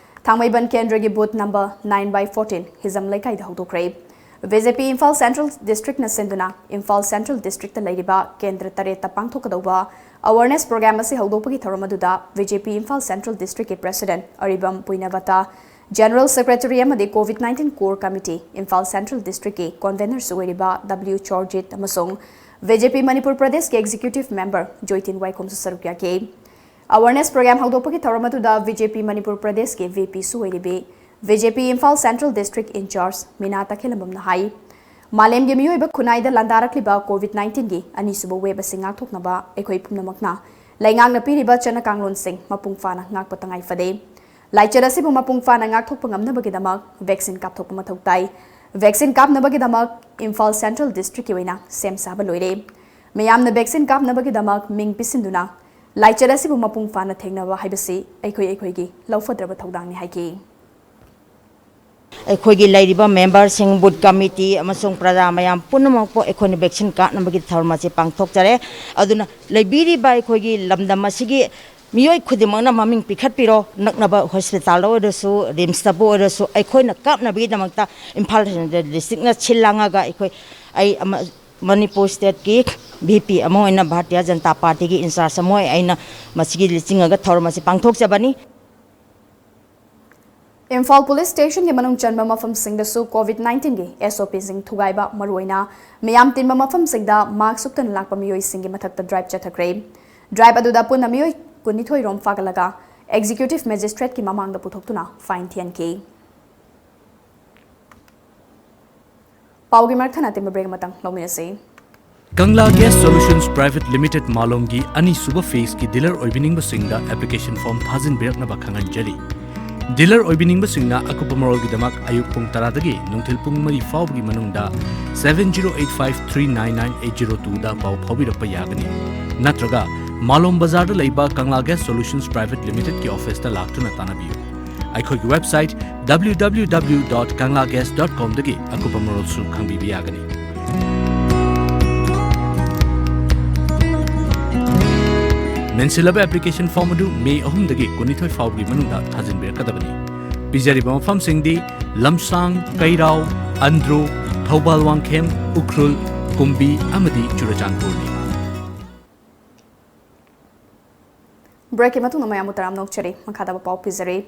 ꯊꯥꯡꯃꯩꯕꯟ ꯀꯦꯟꯗ꯭ꯔꯒꯤ booth number nine by fourteen ꯍꯤꯖꯝ ꯂꯩꯀꯥꯏꯗ ꯍꯧꯗꯣꯛꯈ꯭ꯔꯦ꯫ BJP ꯏꯝꯐꯥꯜ Central District ꯅ ꯁꯤꯟꯗꯨꯅ ꯏꯝꯐꯥꯜ Central District ꯇ ꯂꯩꯔꯤꯕ ꯀꯦꯟꯗ꯭ꯔ ꯇꯔꯦꯠꯇ ꯄꯥꯡꯊꯣꯛꯀꯗꯧꯕ awareness program ꯑꯁꯤ ꯍꯧꯗꯣꯛꯄꯒꯤ ꯊꯧꯔꯝ ꯑꯗꯨꯗ BJP ꯏꯝꯐꯥꯜ Central District ꯀꯤ President ꯑꯔꯤꯕꯝ ꯄꯨꯏꯅꯕꯇ, General Secretary ꯑꯃꯗꯤ COVID nineteen Core Committee Imphal Central District ꯀꯤ Convener ꯁꯨ ꯑꯣꯏꯔꯤꯕ W ꯆꯣꯔꯖꯤꯠ ꯑꯃꯁꯨꯡ BJP ꯃꯅꯤꯄꯨꯔ ꯄ꯭ꯔꯗꯦꯁꯀꯤ Executive Member ꯖꯣꯏꯇꯤꯟ ꯋꯥꯏꯈꯣꯝꯁꯨ ꯁꯔꯨꯛ ꯌꯥꯈꯤ꯫ Awareness program ꯍꯧꯗꯣꯛꯄꯒꯤ ꯊꯧꯔꯝ ꯑꯗꯨꯗ BJP ꯃꯅꯤꯄꯨꯔ ꯄ꯭ꯔꯗꯦꯁꯀꯤ VP ꯁꯨ ꯑꯣꯏꯔꯤꯕꯤ, BJP Imphal Central District Incharge ꯃꯤꯅꯥ ꯇꯈꯦꯜꯂꯝꯕꯝꯅ ꯍꯥꯏ, ꯃꯥꯂꯦꯝꯒꯤ ꯃꯤꯑꯣꯏꯕ ꯈꯨꯟꯅꯥꯏꯗ ꯂꯥꯟꯗꯥꯔꯛꯂꯤꯕ COVID nineteen ꯒꯤ ꯑꯅꯤꯁꯨꯕ wave ꯑꯁꯤ ꯉꯥꯛꯊꯣꯛꯅꯕ ꯑꯩꯈꯣꯏ ꯄꯨꯝꯅꯃꯛꯅ ꯂꯩꯉꯥꯛꯅ ꯄꯤꯔꯤꯕ ꯆꯠꯅ ꯀꯥꯡꯂꯣꯟꯁꯤꯡ ꯃꯄꯨꯡ ꯐꯥꯅ ꯉꯥꯛꯄ ꯇꯉꯥꯏ ꯐꯗꯦ꯫ ꯂꯥꯏꯆꯠ ꯑꯁꯤꯕꯨ ꯃꯄꯨꯡ ꯐꯥꯅ ꯉꯥꯛꯊꯣꯛꯄ ꯉꯝꯅꯕꯒꯤꯗꯃꯛ vaccine ꯀꯥꯞꯊꯣꯛꯄ ꯃꯊꯧ ꯇꯥꯏ꯫ Vaccine ꯀꯥꯞꯅꯕꯒꯤꯗꯃꯛ ꯏꯝꯐꯥꯜ Central District ꯀꯤ ꯑꯣꯏꯅ ꯁꯦꯝ ꯁꯥꯕ ꯂꯣꯏꯔꯦ꯫ ꯃꯤꯌꯥꯝꯅ vaccine ꯀꯥꯞꯅꯕꯒꯤꯗꯃꯛ ꯃꯤꯡ ꯄꯤꯁꯤꯟꯗꯨꯅ ꯂꯥꯏꯆꯠ ꯑꯁꯤꯕꯨ ꯃꯄꯨꯡ ꯐꯥꯅ ꯊꯦꯡꯅꯕ ꯍꯥꯏꯕꯁꯤ ꯑꯩꯈꯣꯏ ꯑꯩꯈꯣꯏꯒꯤ ꯂꯧꯐꯗ꯭ꯔꯕ ꯊꯧꯗꯥꯡꯅꯤ ꯍꯥꯏꯈꯤ꯫ ꯑꯩꯈꯣꯏꯒꯤ ꯂꯩꯔꯤꯕ member ꯁꯤꯡ, booth committee ꯑꯃꯁꯨꯡ ꯄ꯭ꯔꯖꯥ ꯃꯌꯥꯝ ꯄꯨꯝꯅꯃꯛꯄꯨ ꯑꯩꯈꯣꯏꯅ vaccine ꯀꯥꯞꯅꯕꯒꯤ ꯊꯧꯔꯝ ꯑꯁꯤ ꯄꯥꯡꯊꯣꯛꯆꯔꯦ꯫ ꯑꯗꯨꯅ ꯂꯩꯕꯤꯔꯤꯕ ꯑꯩꯈꯣꯏꯒꯤ ꯂꯝꯗꯝ ꯑꯁꯤꯒꯤ ꯃꯤꯑꯣꯏ ꯈꯨꯗꯤꯡꯃꯛꯅ ꯃꯃꯤꯡ ꯄꯤꯈꯠꯄꯤꯔꯣ꯫ ꯅꯛꯅꯕ hospital ꯗ ꯑꯣꯏꯔꯁꯨ, RIMS ꯇꯕꯨ ꯑꯣꯏꯔꯁꯨ, ꯑꯩꯈꯣꯏꯅ ꯀꯥꯞꯅꯕꯒꯤꯗꯃꯛꯇ ꯏꯝꯐꯥꯜ Central District ꯅ ꯁꯤꯜ ꯂꯥꯡꯉꯒ ꯑꯩꯈꯣꯏ, ꯑꯩ ꯑꯃ-, ꯃꯅꯤꯄꯨꯔ state ꯀꯤ VP ꯑꯃ ꯑꯣꯏꯅ, ꯚꯥꯔꯇꯤꯌ ꯖꯅꯇꯥ ꯄꯥꯔꯇꯤꯒꯤ incharge ꯑꯃ ꯑꯣꯏ ꯑꯩꯅ ꯃꯁꯤꯒꯤ ꯂꯨꯆꯤꯡꯉꯒ ꯊꯧꯔꯝ ꯑꯁꯤ ꯄꯥꯡꯊꯣꯛꯆꯕꯅꯤ꯫ ꯏꯝꯐꯥꯜ Police Station ꯒꯤ ꯃꯅꯨꯡ ꯆꯟꯕ ꯃꯐꯝꯁꯤꯡꯗꯁꯨ COVID nineteen ꯒꯤ SOP ꯁꯤꯡ ꯊꯨꯒꯥꯏꯕ, ꯃꯔꯨꯑꯣꯏꯅ ꯃꯤꯌꯥꯝ ꯇꯤꯟꯕ ꯃꯐꯝꯁꯤꯡꯗ mask ꯎꯞꯇꯅ ꯂꯥꯛꯄ ꯃꯤꯑꯣꯏꯁꯤꯡꯒꯤ ꯃꯊꯛꯇ drive ꯆꯠꯊꯈ꯭ꯔꯦ꯫ Drive ꯑꯗꯨꯗ ꯄꯨꯟꯅ ꯃꯤꯑꯣꯏ ꯀꯨꯟꯅꯤꯊꯣꯏ ꯔꯣꯝ ꯐꯥꯒꯠꯂꯒ Executive Magistrate ꯀꯤ ꯃꯃꯥꯡꯗ ꯄꯨꯊꯣꯛꯇꯨꯅ fine ꯊꯤꯍꯟꯈꯤ꯫ ꯄꯥꯎꯒꯤ ꯃꯔꯛ ꯊꯠꯅ ꯑꯇꯦꯟꯕ break ꯑꯃꯇꯪ ꯂꯧꯃꯤꯟꯅꯁꯤ꯫ Kangla Gas Solutions Private Limited ꯃꯥꯂꯣꯝꯒꯤ ꯑꯅꯤꯁꯨꯕ phase ꯀꯤ dealer ꯑꯣꯏꯕꯤꯅꯤꯡꯕꯁꯤꯡꯗ application form ꯊꯥꯖꯤꯟꯕꯤꯔꯛꯅꯕ ꯈꯪꯍꯟꯖꯔꯤ꯫ ꯗꯤꯂꯔ ꯑꯣꯏꯕꯤꯅꯤꯡꯕꯁꯤꯡꯅ ꯑꯀꯨꯞꯄ ꯃꯔꯣꯜꯒꯤꯗꯃꯛ ꯑꯌꯨꯛ ꯄꯨꯡ ꯇꯔꯥꯗꯒꯤ ꯅꯨꯡꯊꯤꯜ ꯄꯨꯡ ꯃꯔꯤ ꯐꯥꯎꯕꯒꯤ ꯃꯅꯨꯡꯗ seven zero eight five three nine nine eight zero twoꯗ ꯄꯥꯎ ꯐꯥꯎꯕꯤꯔꯛꯄ ꯌꯥꯒꯅꯤ꯫ ꯅꯠꯇ꯭ꯔꯒ ꯃꯥꯂꯣꯝ ꯕꯖꯥꯔꯗ ꯂꯩꯕ ꯀꯪꯂꯥ ꯒ꯭ꯌꯥꯁ ꯁꯣꯂꯨꯁꯟꯁ ꯄ꯭ꯔꯥꯏꯚꯦꯠ ꯂꯤꯃꯤꯇꯦꯗꯀꯤ ꯑꯣꯐꯤꯁꯇ ꯂꯥꯛꯇꯨꯅ ꯇꯥꯟꯅꯕꯤꯌꯨ꯫ ꯑꯩꯈꯣꯏꯒꯤ website W W W dot kangla gas dot comꯗꯒꯤ ꯑꯀꯨꯞꯄ ꯃꯔꯣꯜꯁꯨ ꯈꯪꯕꯤꯕ ꯌꯥꯒꯅꯤ꯫ ꯃꯦꯟꯁꯤꯜꯂꯕ ꯑꯦꯄ꯭ꯂꯤꯀꯦꯁꯟ ꯐꯣꯔꯝ ꯑꯗꯨ ꯃꯦ ꯑꯍꯨꯝꯗꯒꯤ ꯀꯨꯟꯅꯤꯊꯣꯏ ꯐꯥꯎꯕꯒꯤ ꯃꯅꯨꯡꯗ ꯊꯥꯖꯤꯟꯕꯤꯔꯛꯀꯗꯕꯅꯤ꯫ ꯄꯤꯖꯔꯤꯕ ꯃꯐꯝꯁꯤꯡꯗꯤ ꯂꯝꯁꯥꯡ, ꯀꯩꯔꯥꯎ, ꯑꯟꯗ꯭ꯔꯣ, ꯊꯧꯕꯥꯜ ꯋꯥꯡꯈꯦꯝ, ꯎꯈ꯭ꯔꯨꯜ, ꯀꯨꯝꯕꯤ ꯑꯃꯗꯤ ꯆꯨꯔꯆꯥꯟꯄꯨꯔꯅꯤ꯫ ꯕ꯭ꯔꯦꯛꯀꯤ ꯃꯇꯨꯡꯗ ꯃꯌꯥꯝꯕꯨ ꯇꯔꯥꯝꯅ ꯑꯣꯛꯆꯔꯤ꯫ ꯃꯈꯥ ꯇꯥꯕ ꯄꯥꯎ ꯄꯤꯖꯔꯤ꯫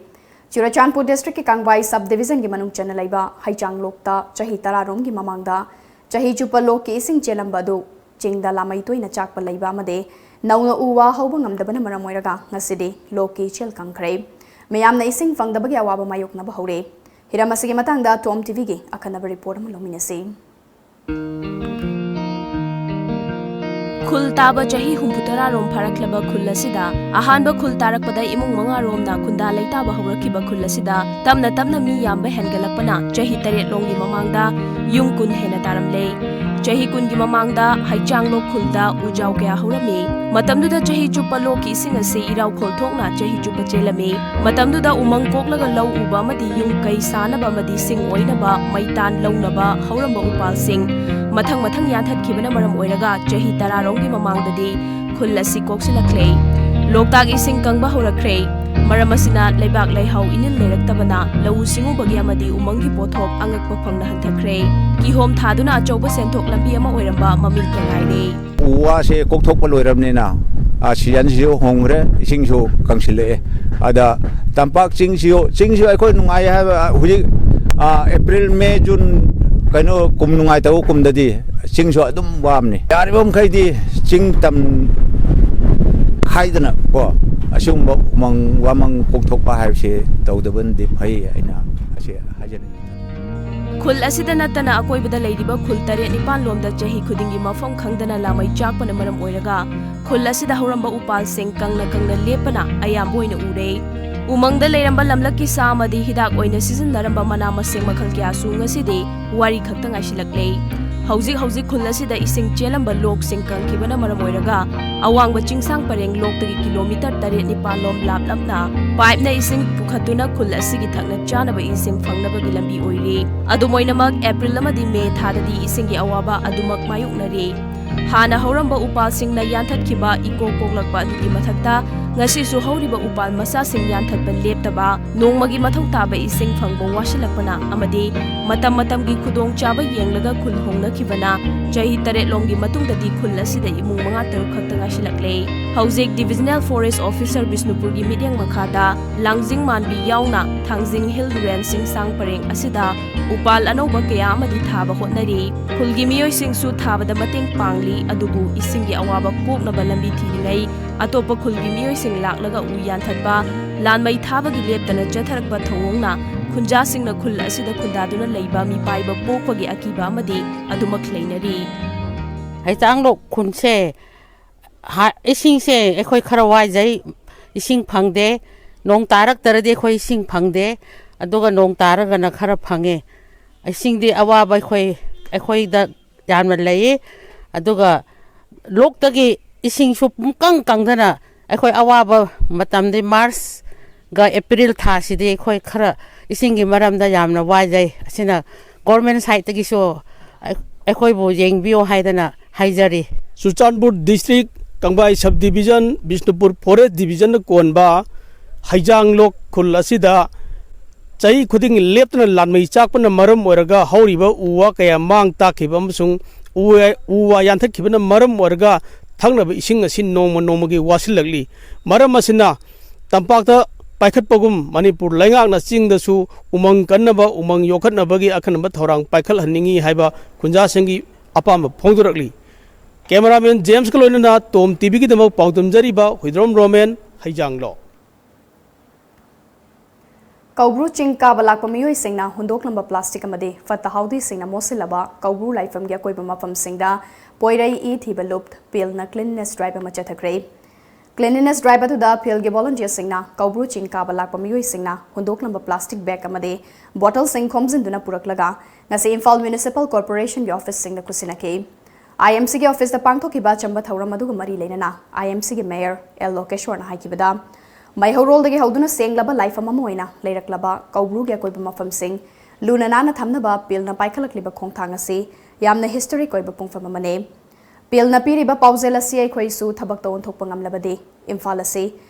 ꯆꯨꯔꯆꯥꯟꯄꯨꯔ ꯗꯤꯁꯇ꯭ꯔꯤꯛꯀꯤ ꯀꯥꯡꯕꯥꯏ ꯁꯕ ꯗꯤꯚꯤꯖꯟꯒꯤ ꯃꯅꯨꯡ ꯆꯟꯅ ꯂꯩꯕ ꯍꯩꯆꯥꯡꯂꯣꯛꯇ ꯆꯍꯤ ꯇꯔꯥ ꯔꯣꯝꯒꯤ ꯃꯃꯥꯡꯗ ꯆꯍꯤ ꯆꯨꯞꯄ ꯂꯣꯛꯀꯤ ꯏꯁꯤꯡ ꯆꯦꯜꯂꯝꯕ ꯑꯗꯨ ꯆꯤꯡꯗ ꯂꯥꯃꯩ ꯇꯣꯏꯅ ꯆꯥꯛꯄ ꯂꯩꯕ ꯑꯃꯗꯤ ꯅꯧꯅ ꯎ ꯋꯥ ꯍꯧꯕ ꯉꯝꯗꯕꯅ ꯃꯔꯝ ꯑꯣꯏꯔꯒ ꯉꯁꯤꯗꯤ ꯂꯣꯛꯀꯤ ꯏꯆꯦꯜ ꯀꯪꯈ꯭ꯔꯦ꯫ ꯃꯤꯌꯥꯝꯅ ꯏꯁꯤꯡ ꯐꯪꯗꯕꯒꯤ ꯑꯋꯥꯕ ꯃꯥꯌꯣꯛꯅꯕ ꯍꯧꯔꯦ꯫ ꯍꯤꯔꯝ ꯑꯁꯤꯒꯤ ꯃꯇꯥꯡꯗ ꯇꯣꯝ ꯇꯤꯚꯤꯒꯤ ꯑꯈꯟꯅꯕ ꯔꯤꯄꯣꯔꯠ ꯑꯃ ꯂꯧꯃꯤꯟꯅꯁꯤ꯫ ꯈꯨꯜ ꯇꯥꯕ ꯆꯍꯤ ꯍꯨꯝꯐꯨꯇꯔꯥ ꯔꯣꯝ ꯐꯥꯔꯛꯂꯕ ꯈꯨꯜ ꯑꯁꯤꯗ ꯑꯍꯥꯟꯕ ꯈꯨꯜ ꯇꯥꯔꯛꯄꯗ ꯏꯃꯨꯡ ꯃꯉꯥ ꯔꯣꯝꯅ ꯈꯨꯟꯗꯥ ꯂꯩꯇꯥꯕ ꯍꯧꯔꯛꯈꯤꯕ ꯈꯨꯜ ꯑꯁꯤꯗ ꯇꯞꯅ ꯇꯞꯅ ꯃꯤ ꯌꯥꯝꯕ ꯍꯦꯟꯒꯠꯂꯛꯄꯅ ꯆꯍꯤ ꯇꯔꯦꯠ ꯂꯣꯝꯒꯤ ꯃꯃꯥꯡꯗ ꯌꯨꯝ ꯀꯨꯟ ꯍꯦꯟꯅ ꯇꯥꯔꯝꯂꯦ꯫ ꯆꯍꯤ ꯀꯨꯟꯒꯤ ꯃꯃꯥꯡꯗ ꯍꯩꯆꯥꯡꯂꯣꯛ ꯈꯨꯜꯗ ꯎꯖꯥꯎ ꯀꯌꯥ ꯍꯧꯔꯝꯃꯤ꯫ ꯃꯇꯝꯗꯨꯗ ꯆꯍꯤ ꯆꯨꯞꯄ ꯂꯣꯛꯀꯤ ꯏꯁꯤꯡ ꯑꯁꯤ ꯏꯔꯥꯎ ꯈꯣꯜ ꯊꯣꯛꯅ ꯆꯍꯤ ꯆꯨꯞꯄ ꯆꯦꯜꯂꯝꯃꯤ꯫ ꯃꯇꯝꯗꯨꯗ ꯎꯃꯪ ꯀꯣꯛꯂꯒ ꯂꯧ ꯎꯕ ꯑꯃꯗꯤ ꯌꯨꯝ ꯀꯩ ꯁꯥꯅꯕ ꯑꯃꯗꯤ ꯁꯤꯡ ꯑꯣꯏꯅꯕ ꯃꯩꯇꯥꯟ ꯂꯧꯅꯕ ꯍꯧꯔꯝꯕ ꯎꯄꯥꯜꯁꯤꯡ ꯃꯊꯪ ꯃꯊꯪ ꯌꯥꯟꯊꯠꯈꯤꯕꯅ ꯃꯔꯝ ꯑꯣꯏꯔꯒ ꯆꯍꯤ ꯇꯔꯥ ꯔꯣꯝꯒꯤ ꯃꯃꯥꯡꯗꯗꯤ ꯈꯨꯜ ꯑꯁꯤ ꯀꯣꯛꯁꯤꯜꯂꯛꯂꯦ꯫ ꯂꯣꯛꯇꯥꯛ ꯏꯁꯤꯡ ꯀꯪꯕ ꯍꯧꯔꯛꯈ꯭ꯔꯦ꯫ ꯃꯔꯝ ꯑꯁꯤꯅ ꯂꯩꯕꯥꯛ ꯂꯩꯍꯥꯎ ꯏꯅꯤꯜ ꯂꯩꯔꯛꯇꯕꯅ ꯂꯧꯎ ꯁꯤꯡꯎꯕꯒꯤ ꯑꯃꯗꯤ ꯎꯃꯪꯒꯤ ꯄꯣꯠꯊꯣꯛ ꯑꯉꯛꯄ ꯐꯪꯅ ꯍꯟꯊꯈ꯭ꯔꯦ꯫ ꯀꯤꯍꯣꯝ ꯊꯥꯗꯨꯅ ꯑꯆꯧꯕ ꯁꯦꯟꯊꯣꯛ ꯂꯝꯕꯤ ꯑꯃ ꯑꯣꯏꯔꯝꯕ ꯃꯃꯤꯡꯇ ꯉꯥꯏꯔꯦ꯫ ꯎ ꯋꯥꯁꯦ ꯀꯣꯛꯊꯣꯛꯄ ꯂꯣꯏꯔꯕꯅꯤꯅ, ꯑ, ꯁꯤꯖꯟꯁꯤꯁꯨ ꯍꯣꯡꯈ꯭ꯔꯦ, ꯏꯁꯤꯡꯁꯨ ꯀꯪꯁꯤꯜꯂꯛꯑꯦ꯫ ꯑꯗ ꯇꯝꯄꯥꯛ ꯆꯤꯡꯁꯤꯁꯨ, ꯆꯤꯡꯁꯨ ꯑꯩꯈꯣꯏ ꯅꯨꯡꯉꯥꯏ ꯍꯥꯏꯕ ꯍꯧꯖꯤꯛ, ꯑ, ꯑꯦꯄ꯭ꯔꯤꯜ, ꯃꯦ, ꯖꯨꯟ, ꯀꯩꯅꯣ, ꯀꯨꯝ ꯅꯨꯡꯉꯥꯏꯇꯕ ꯀꯨꯝꯗꯗꯤ ꯆꯤꯡꯁꯨ ꯑꯗꯨꯝ ꯋꯥꯕꯅꯤ꯫ ꯌꯥꯔꯤꯕ ꯃꯈꯩꯗꯤ ꯆꯤꯡ ꯇꯝ ꯈꯥꯏꯗꯅ ꯀꯣ, ꯑꯁꯤꯒꯨꯝꯕ ꯎꯃꯪ ꯋꯥꯃꯪ ꯀꯣꯛꯊꯣꯛꯄ ꯍꯥꯏꯕꯁꯤ ꯇꯧꯗꯕꯅꯗꯤ ꯐꯩ, ꯑꯩꯅ ꯑꯁꯤ ꯍꯥꯏꯖꯅꯤꯡꯉꯤ꯫ ꯈꯨꯜ ꯑꯁꯤꯗ ꯅꯠꯇꯅ ꯑꯀꯣꯏꯕꯗ ꯂꯩꯔꯤꯕ ꯈꯨꯜ ꯇꯔꯦꯠ ꯅꯤꯄꯥꯟ ꯂꯣꯝꯗ ꯆꯍꯤ ꯈꯨꯗꯤꯡꯒꯤ ꯃꯐꯝ ꯈꯪꯗꯅ ꯂꯥꯃꯩ ꯆꯥꯛꯄꯅ ꯃꯔꯝ ꯑꯣꯏꯔꯒ ꯈꯨꯜ ꯑꯁꯤꯗ ꯍꯧꯔꯝꯕ ꯎꯄꯥꯜꯁꯤꯡ ꯀꯪꯅ ꯀꯪꯅ ꯂꯦꯞꯄꯅ ꯑꯌꯥꯝꯕ ꯑꯣꯏꯅ ꯎꯔꯦ꯫ ꯎꯃꯪꯗ ꯂꯩꯔꯝꯕ ꯂꯝꯂꯛꯀꯤ ꯁꯥ ꯑꯃꯗꯤ ꯍꯤꯗꯥꯛ ꯑꯣꯏꯅ ꯁꯤꯖꯤꯟꯅꯔꯝꯕ ꯃꯅꯥ ꯃꯁꯤꯡ ꯃꯈꯜ ꯀꯌꯥꯁꯨ ꯉꯁꯤꯗꯤ ꯋꯥꯔꯤ ꯈꯛꯇ ꯉꯥꯏꯁꯤꯜꯂꯛꯂꯦ꯫ ꯍꯧꯖꯤꯛ ꯍꯧꯖꯤꯛ ꯈꯨꯜ ꯑꯁꯤꯗ ꯏꯁꯤꯡ ꯆꯦꯜꯂꯝꯕ ꯂꯣꯛꯁꯤꯡ ꯀꯪꯈꯤꯕꯅ ꯃꯔꯝ ꯑꯣꯏꯔꯒ ꯑꯋꯥꯡꯕ ꯆꯤꯡꯁꯥꯡ ꯄꯔꯦꯡ ꯂꯣꯛꯇꯒꯤ ꯀꯤꯂꯣꯃꯤꯇꯔ ꯇꯔꯦꯠ ꯅꯤꯄꯥꯜ ꯂꯣꯝ ꯂꯥꯞꯂꯞꯅ ꯄꯥꯏꯞꯅ ꯏꯁꯤꯡ ꯄꯨꯈꯠꯇꯨꯅ ꯈꯨꯜ ꯑꯁꯤꯒꯤ ꯊꯛꯅ ꯆꯥꯅꯕ ꯏꯁꯤꯡ ꯐꯪꯅꯕꯒꯤ ꯂꯝꯕꯤ ꯑꯣꯏꯔꯤ꯫ ꯑꯗꯨꯝ ꯑꯣꯏꯅꯃꯛ, ꯑꯦꯄ꯭ꯔꯤꯜ ꯑꯃꯗꯤ ꯃꯦ ꯊꯥꯗꯗꯤ ꯏꯁꯤꯡꯒꯤ ꯑꯋꯥꯕ ꯑꯗꯨꯃꯛ ꯃꯥꯌꯣꯛꯅꯔꯤ꯫ ꯍꯥꯟꯅ ꯍꯧꯔꯝꯕ ꯎꯄꯥꯜꯁꯤꯡꯅ ꯌꯥꯟꯊꯠꯈꯤꯕ ꯏꯀꯣꯛ ꯀꯣꯛꯂꯛꯄ ꯑꯗꯨꯒꯤ ꯃꯊꯛꯇ, ꯉꯁꯤꯁꯨ ꯍꯧꯔꯤꯕ ꯎꯄꯥꯜ ꯃꯆꯥꯁꯤꯡ ꯌꯥꯟꯊꯠꯄ ꯂꯦꯞꯇꯕ, ꯅꯣꯡꯃꯒꯤ ꯃꯊꯧ ꯇꯥꯕ ꯏꯁꯤꯡ ꯐꯪꯕ ꯋꯥꯁꯤꯜꯂꯛꯄꯅ ꯑꯃꯗꯤ ꯃꯇꯝ ꯃꯇꯝꯒꯤ ꯈꯨꯗꯣꯡꯆꯥꯕ ꯌꯦꯡꯂꯒ ꯈꯨꯜ ꯍꯣꯡꯅꯈꯤꯕꯅ ꯆꯍꯤ ꯇꯔꯦꯠꯂꯣꯝꯒꯤ ꯃꯇꯨꯡꯗꯗꯤ ꯈꯨꯜ ꯑꯁꯤꯗ ꯏꯃꯨꯡ ꯃꯉꯥ ꯇꯔꯨꯛ ꯈꯛꯇ ꯉꯥꯏꯁꯤꯜꯂꯛꯂꯦ꯫ ꯍꯧꯖꯤꯛ Divisional Forest Officer ꯕꯤꯁꯅꯨꯄꯨꯔꯒꯤ ꯃꯤꯠꯌꯦꯡ ꯃꯈꯥꯗ ꯂꯥꯡꯖꯤꯡ ꯃꯥꯟꯕꯤ ꯌꯥꯎꯅ ꯊꯥꯡꯖꯤꯡ Hill Range ꯆꯤꯡꯁꯥꯡ ꯄꯔꯦꯡ ꯑꯁꯤꯗ ꯎꯄꯥꯜ ꯑꯅꯧꯕ ꯀꯌꯥ ꯑꯃꯗꯤ ꯊꯥꯕ ꯍꯣꯠꯅꯔꯤ꯫ ꯈꯨꯜꯒꯤ ꯃꯤꯑꯣꯏꯁꯤꯡꯁꯨ ꯊꯥꯕꯗ ꯃꯇꯦꯡ ꯄꯥꯡꯂꯤ, ꯑꯗꯨꯕꯨ ꯏꯁꯤꯡꯒꯤ ꯑꯋꯥꯕ ꯀꯣꯛꯅꯕ ꯂꯝꯕꯤ ꯊꯤꯔꯤꯉꯩ ꯑꯇꯣꯞꯄ ꯈꯨꯜꯒꯤ ꯃꯤꯑꯣꯏꯁꯤꯡ ꯂꯥꯛꯂꯒ ꯎ ꯌꯥꯟꯊꯠꯄ, ꯂꯥꯟꯃꯩ ꯊꯥꯕꯒꯤ ꯂꯦꯞꯇꯅ ꯆꯠꯊꯔꯛꯄ ꯊꯧꯑꯣꯡꯅ ꯈꯨꯟꯖꯥꯁꯤꯡꯅ ꯈꯨꯜ ꯑꯁꯤꯗ ꯈꯨꯟꯗꯥꯗꯨꯅ ꯂꯩꯕ ꯃꯤꯄꯥꯏꯕ ꯄꯣꯛꯄꯒꯤ ꯑꯀꯤꯕ ꯑꯃꯗꯤ ꯑꯗꯨꯃꯛ ꯂꯩꯅꯔꯤ꯫ ꯍꯩꯆꯥꯡꯂꯣꯛ ꯈꯨꯟꯁꯦ ꯍꯥ-, ꯏꯁꯤꯡꯁꯦ ꯑꯩꯈꯣꯏ ꯈꯔ ꯋꯥꯖꯩ, ꯏꯁꯤꯡ ꯐꯪꯗꯦ꯫ ꯅꯣꯡ ꯇꯥꯔꯛꯇ꯭ꯔꯗꯤ ꯑꯩꯈꯣꯏ ꯏꯁꯤꯡ ꯐꯪꯗꯦ, ꯑꯗꯨꯒ ꯅꯣꯡ ꯇꯥꯔꯒꯅ ꯈꯔ ꯐꯪꯉꯦ꯫ ꯏꯁꯤꯡꯗꯤ ꯑꯋꯥꯕ ꯑꯩꯈꯣꯏ, ꯑꯩꯈꯣꯏꯗ ꯌꯥꯝꯅ ꯂꯩꯌꯦ꯫ ꯑꯗꯨꯒ ꯂꯣꯛꯇꯒꯤ ꯏꯁꯤꯡꯁꯨ ꯄꯨꯡꯀꯪ ꯀꯪꯗꯅ ꯑꯩꯈꯣꯏ ꯑꯋꯥꯕ ꯃꯇꯝꯗꯤ ꯃꯥꯔꯆꯒ ꯑꯦꯄ꯭ꯔꯤꯜ ꯊꯥꯁꯤꯗꯤ ꯑꯩꯈꯣꯏ ꯈꯔ ꯏꯁꯤꯡꯒꯤ ꯃꯔꯝꯗ ꯌꯥꯝꯅ ꯋꯥꯖꯩ꯫ ꯑꯁꯤꯅ ꯒꯣꯔꯃꯦꯟ ꯁꯥꯏꯠꯇꯒꯤꯁꯨ ꯑꯩ-, ꯑꯩꯈꯣꯏꯕꯨ ꯌꯦꯡꯕꯤꯌꯣ ꯍꯥꯏꯗꯅ ꯍꯥꯏꯖꯔꯤ꯫ ꯆꯨꯔꯆꯥꯟꯄꯨꯔ ꯗꯤꯁꯇ꯭ꯔꯤꯛ, ꯀꯪꯕꯥꯏ ꯁꯕ ꯗꯤꯕꯤꯖꯟ, ꯕꯤꯁꯅꯨꯄꯨꯔ ꯐꯣꯔꯦꯁ ꯗꯤꯕꯤꯖꯟꯅ ꯀꯣꯟꯕ ꯍꯩꯖꯥꯡꯂꯣꯛ ꯈꯨꯜ ꯑꯁꯤꯗ ꯆꯍꯤ ꯈꯨꯗꯤꯡꯒꯤ ꯂꯦꯞꯇꯅ ꯂꯥꯟꯃꯩ ꯆꯥꯛꯄꯅ ꯃꯔꯝ ꯑꯣꯏꯔꯒ ꯍꯧꯔꯤꯕ ꯎ ꯋꯥ ꯀꯌꯥ ꯃꯥꯡ ꯇꯥꯛꯈꯤꯕ ꯑꯃꯁꯨꯡ ꯎ ꯋꯥ, ꯎ ꯋꯥ ꯌꯥꯟꯊꯠꯈꯤꯕꯅ ꯃꯔꯝ ꯑꯣꯏꯔꯒ ꯊꯛꯅꯕ ꯏꯁꯤꯡ ꯑꯁꯤ ꯅꯣꯡꯃ ꯅꯣꯡꯃꯒꯤ ꯋꯥꯁꯤꯜꯂꯛꯂꯤ꯫ ꯃꯔꯝ ꯑꯁꯤꯅ ꯇꯝꯄꯥꯛꯇ ꯄꯥꯏꯈꯠꯄꯒꯨꯝ ꯃꯅꯤꯄꯨꯔ ꯂꯩꯉꯥꯛꯅ ꯆꯤꯡꯗꯁꯨ ꯎꯃꯪ ꯀꯟꯅꯕ, ꯎꯃꯪ ꯌꯣꯛꯈꯠꯅꯕꯒꯤ ꯑꯈꯟꯅꯕ ꯊꯧꯔꯥꯡ ꯄꯥꯏꯈꯠꯍꯟꯅꯤꯡꯏ ꯍꯥꯏꯕ ꯈꯨꯟꯖꯥꯁꯤꯡꯒꯤ ꯑꯄꯥꯝꯕ ꯐꯣꯡꯗꯣꯔꯛꯂꯤ꯫ ꯀꯦꯃꯦꯔꯥꯃꯦꯟ ꯖꯦꯝꯁꯀ ꯂꯣꯏꯅꯅ ꯇꯣꯝ ꯇꯤꯚꯤꯒꯤꯗꯃꯛ ꯄꯥꯎꯗꯝꯖꯔꯤꯕ ꯍꯨꯏꯗ꯭ꯔꯣꯝ ꯔꯣꯃꯦꯟ, ꯍꯩꯖꯥꯡꯂꯣꯛ꯫ ꯀꯧꯕ꯭ꯔꯨ ꯆꯤꯡ ꯀꯥꯕ ꯂꯥꯛꯄ ꯃꯤꯑꯣꯏꯁꯤꯡꯅ ꯍꯨꯟꯗꯣꯛꯂꯝꯕ ꯄ꯭ꯂꯥꯁꯇꯤꯛ ꯑꯃꯗꯤ ꯐꯠꯇ ꯍꯥꯎꯗꯤꯁꯤꯡꯅ ꯃꯣꯠꯁꯤꯜꯂꯕ ꯀꯧꯕ꯭ꯔꯨ ꯂꯥꯏꯐꯝꯒꯤ ꯑꯀꯣꯏꯕ ꯃꯐꯝꯁꯤꯡꯗ ꯄꯣꯏꯔꯩ ꯏ ꯊꯤꯕ ꯂꯨꯞ ꯄꯤꯜꯅ cleanliness drive ꯑꯃ ꯆꯠꯊꯈ꯭ꯔꯦ꯫ Cleanliness drive ꯑꯗꯨꯗ ꯐꯤꯜꯒꯤ ꯚꯣꯂꯨꯟꯇꯤꯌꯔꯁꯤꯡꯅ ꯀꯧꯕ꯭ꯔꯨ ꯆꯤꯡ ꯀꯥꯕ ꯂꯥꯛꯄ ꯃꯤꯑꯣꯏꯁꯤꯡꯅ ꯍꯨꯟꯗꯣꯛꯂꯝꯕ ꯄ꯭ꯂꯥꯁꯇꯤꯛ ꯕꯦꯒ ꯑꯃꯗꯤ ꯕꯣꯇꯜꯁꯤꯡ ꯈꯣꯝꯖꯤꯟꯗꯨꯅ ꯄꯨꯔꯛꯂꯒ ꯉꯁꯤ ꯏꯝꯐꯥꯜ ꯃ꯭ꯌꯨꯅꯤꯁꯤꯄꯥꯜ ꯀꯣꯔꯄꯣꯔꯦꯁꯟꯒꯤ ꯑꯣꯐꯤꯁꯁꯤꯡꯗ ꯈꯨꯠꯁꯤꯟꯅꯈꯤ꯫ IMCꯒꯤ ꯑꯣꯐꯤꯁꯇ ꯄꯥꯡꯊꯣꯛꯈꯤꯕ ꯑꯆꯝꯕ ꯊꯧꯔꯝ ꯑꯗꯨꯒ ꯃꯔꯤ ꯂꯩꯅꯅ IMCꯒꯤ ꯃꯦꯌꯔ ꯑꯦꯜ ꯂꯣꯀꯦꯁꯣꯔꯅ ꯍꯥꯏꯈꯤꯕꯗ, ꯃꯩꯍꯧꯔꯣꯜꯗꯒꯤ ꯍꯧꯗꯨꯅ ꯁꯦꯡꯂꯕ ꯂꯥꯏꯐꯝ ꯑꯃ ꯑꯣꯏꯅ ꯂꯩꯔꯛꯂꯕ ꯀꯧꯕ꯭ꯔꯨꯒꯤ ꯑꯀꯣꯏꯕ ꯃꯐꯝꯁꯤꯡ ꯂꯨꯅ ꯅꯥꯟꯅ ꯊꯝꯅꯕ ꯄꯤꯜꯅ ꯄꯥꯏꯈꯠꯂꯛꯂꯤꯕ ꯈꯣꯡꯊꯥꯡ ꯑꯁꯤ ꯌꯥꯝꯅ ꯍꯤꯁꯇꯣꯔꯤꯛ ꯑꯣꯏꯕ ꯄꯨꯡꯐꯝ ꯑꯃꯅꯤ꯫ ꯄꯤꯜꯅ ꯄꯤꯔꯤꯕ ꯄꯥꯎꯖꯦꯜ ꯑꯁꯤ ꯑꯩꯈꯣꯏꯁꯨ ꯊꯕꯛꯇ ꯑꯣꯟꯊꯣꯛꯄ ꯉꯝꯂꯕꯗꯤ ꯏꯝꯐꯥꯜ ꯑꯁꯤ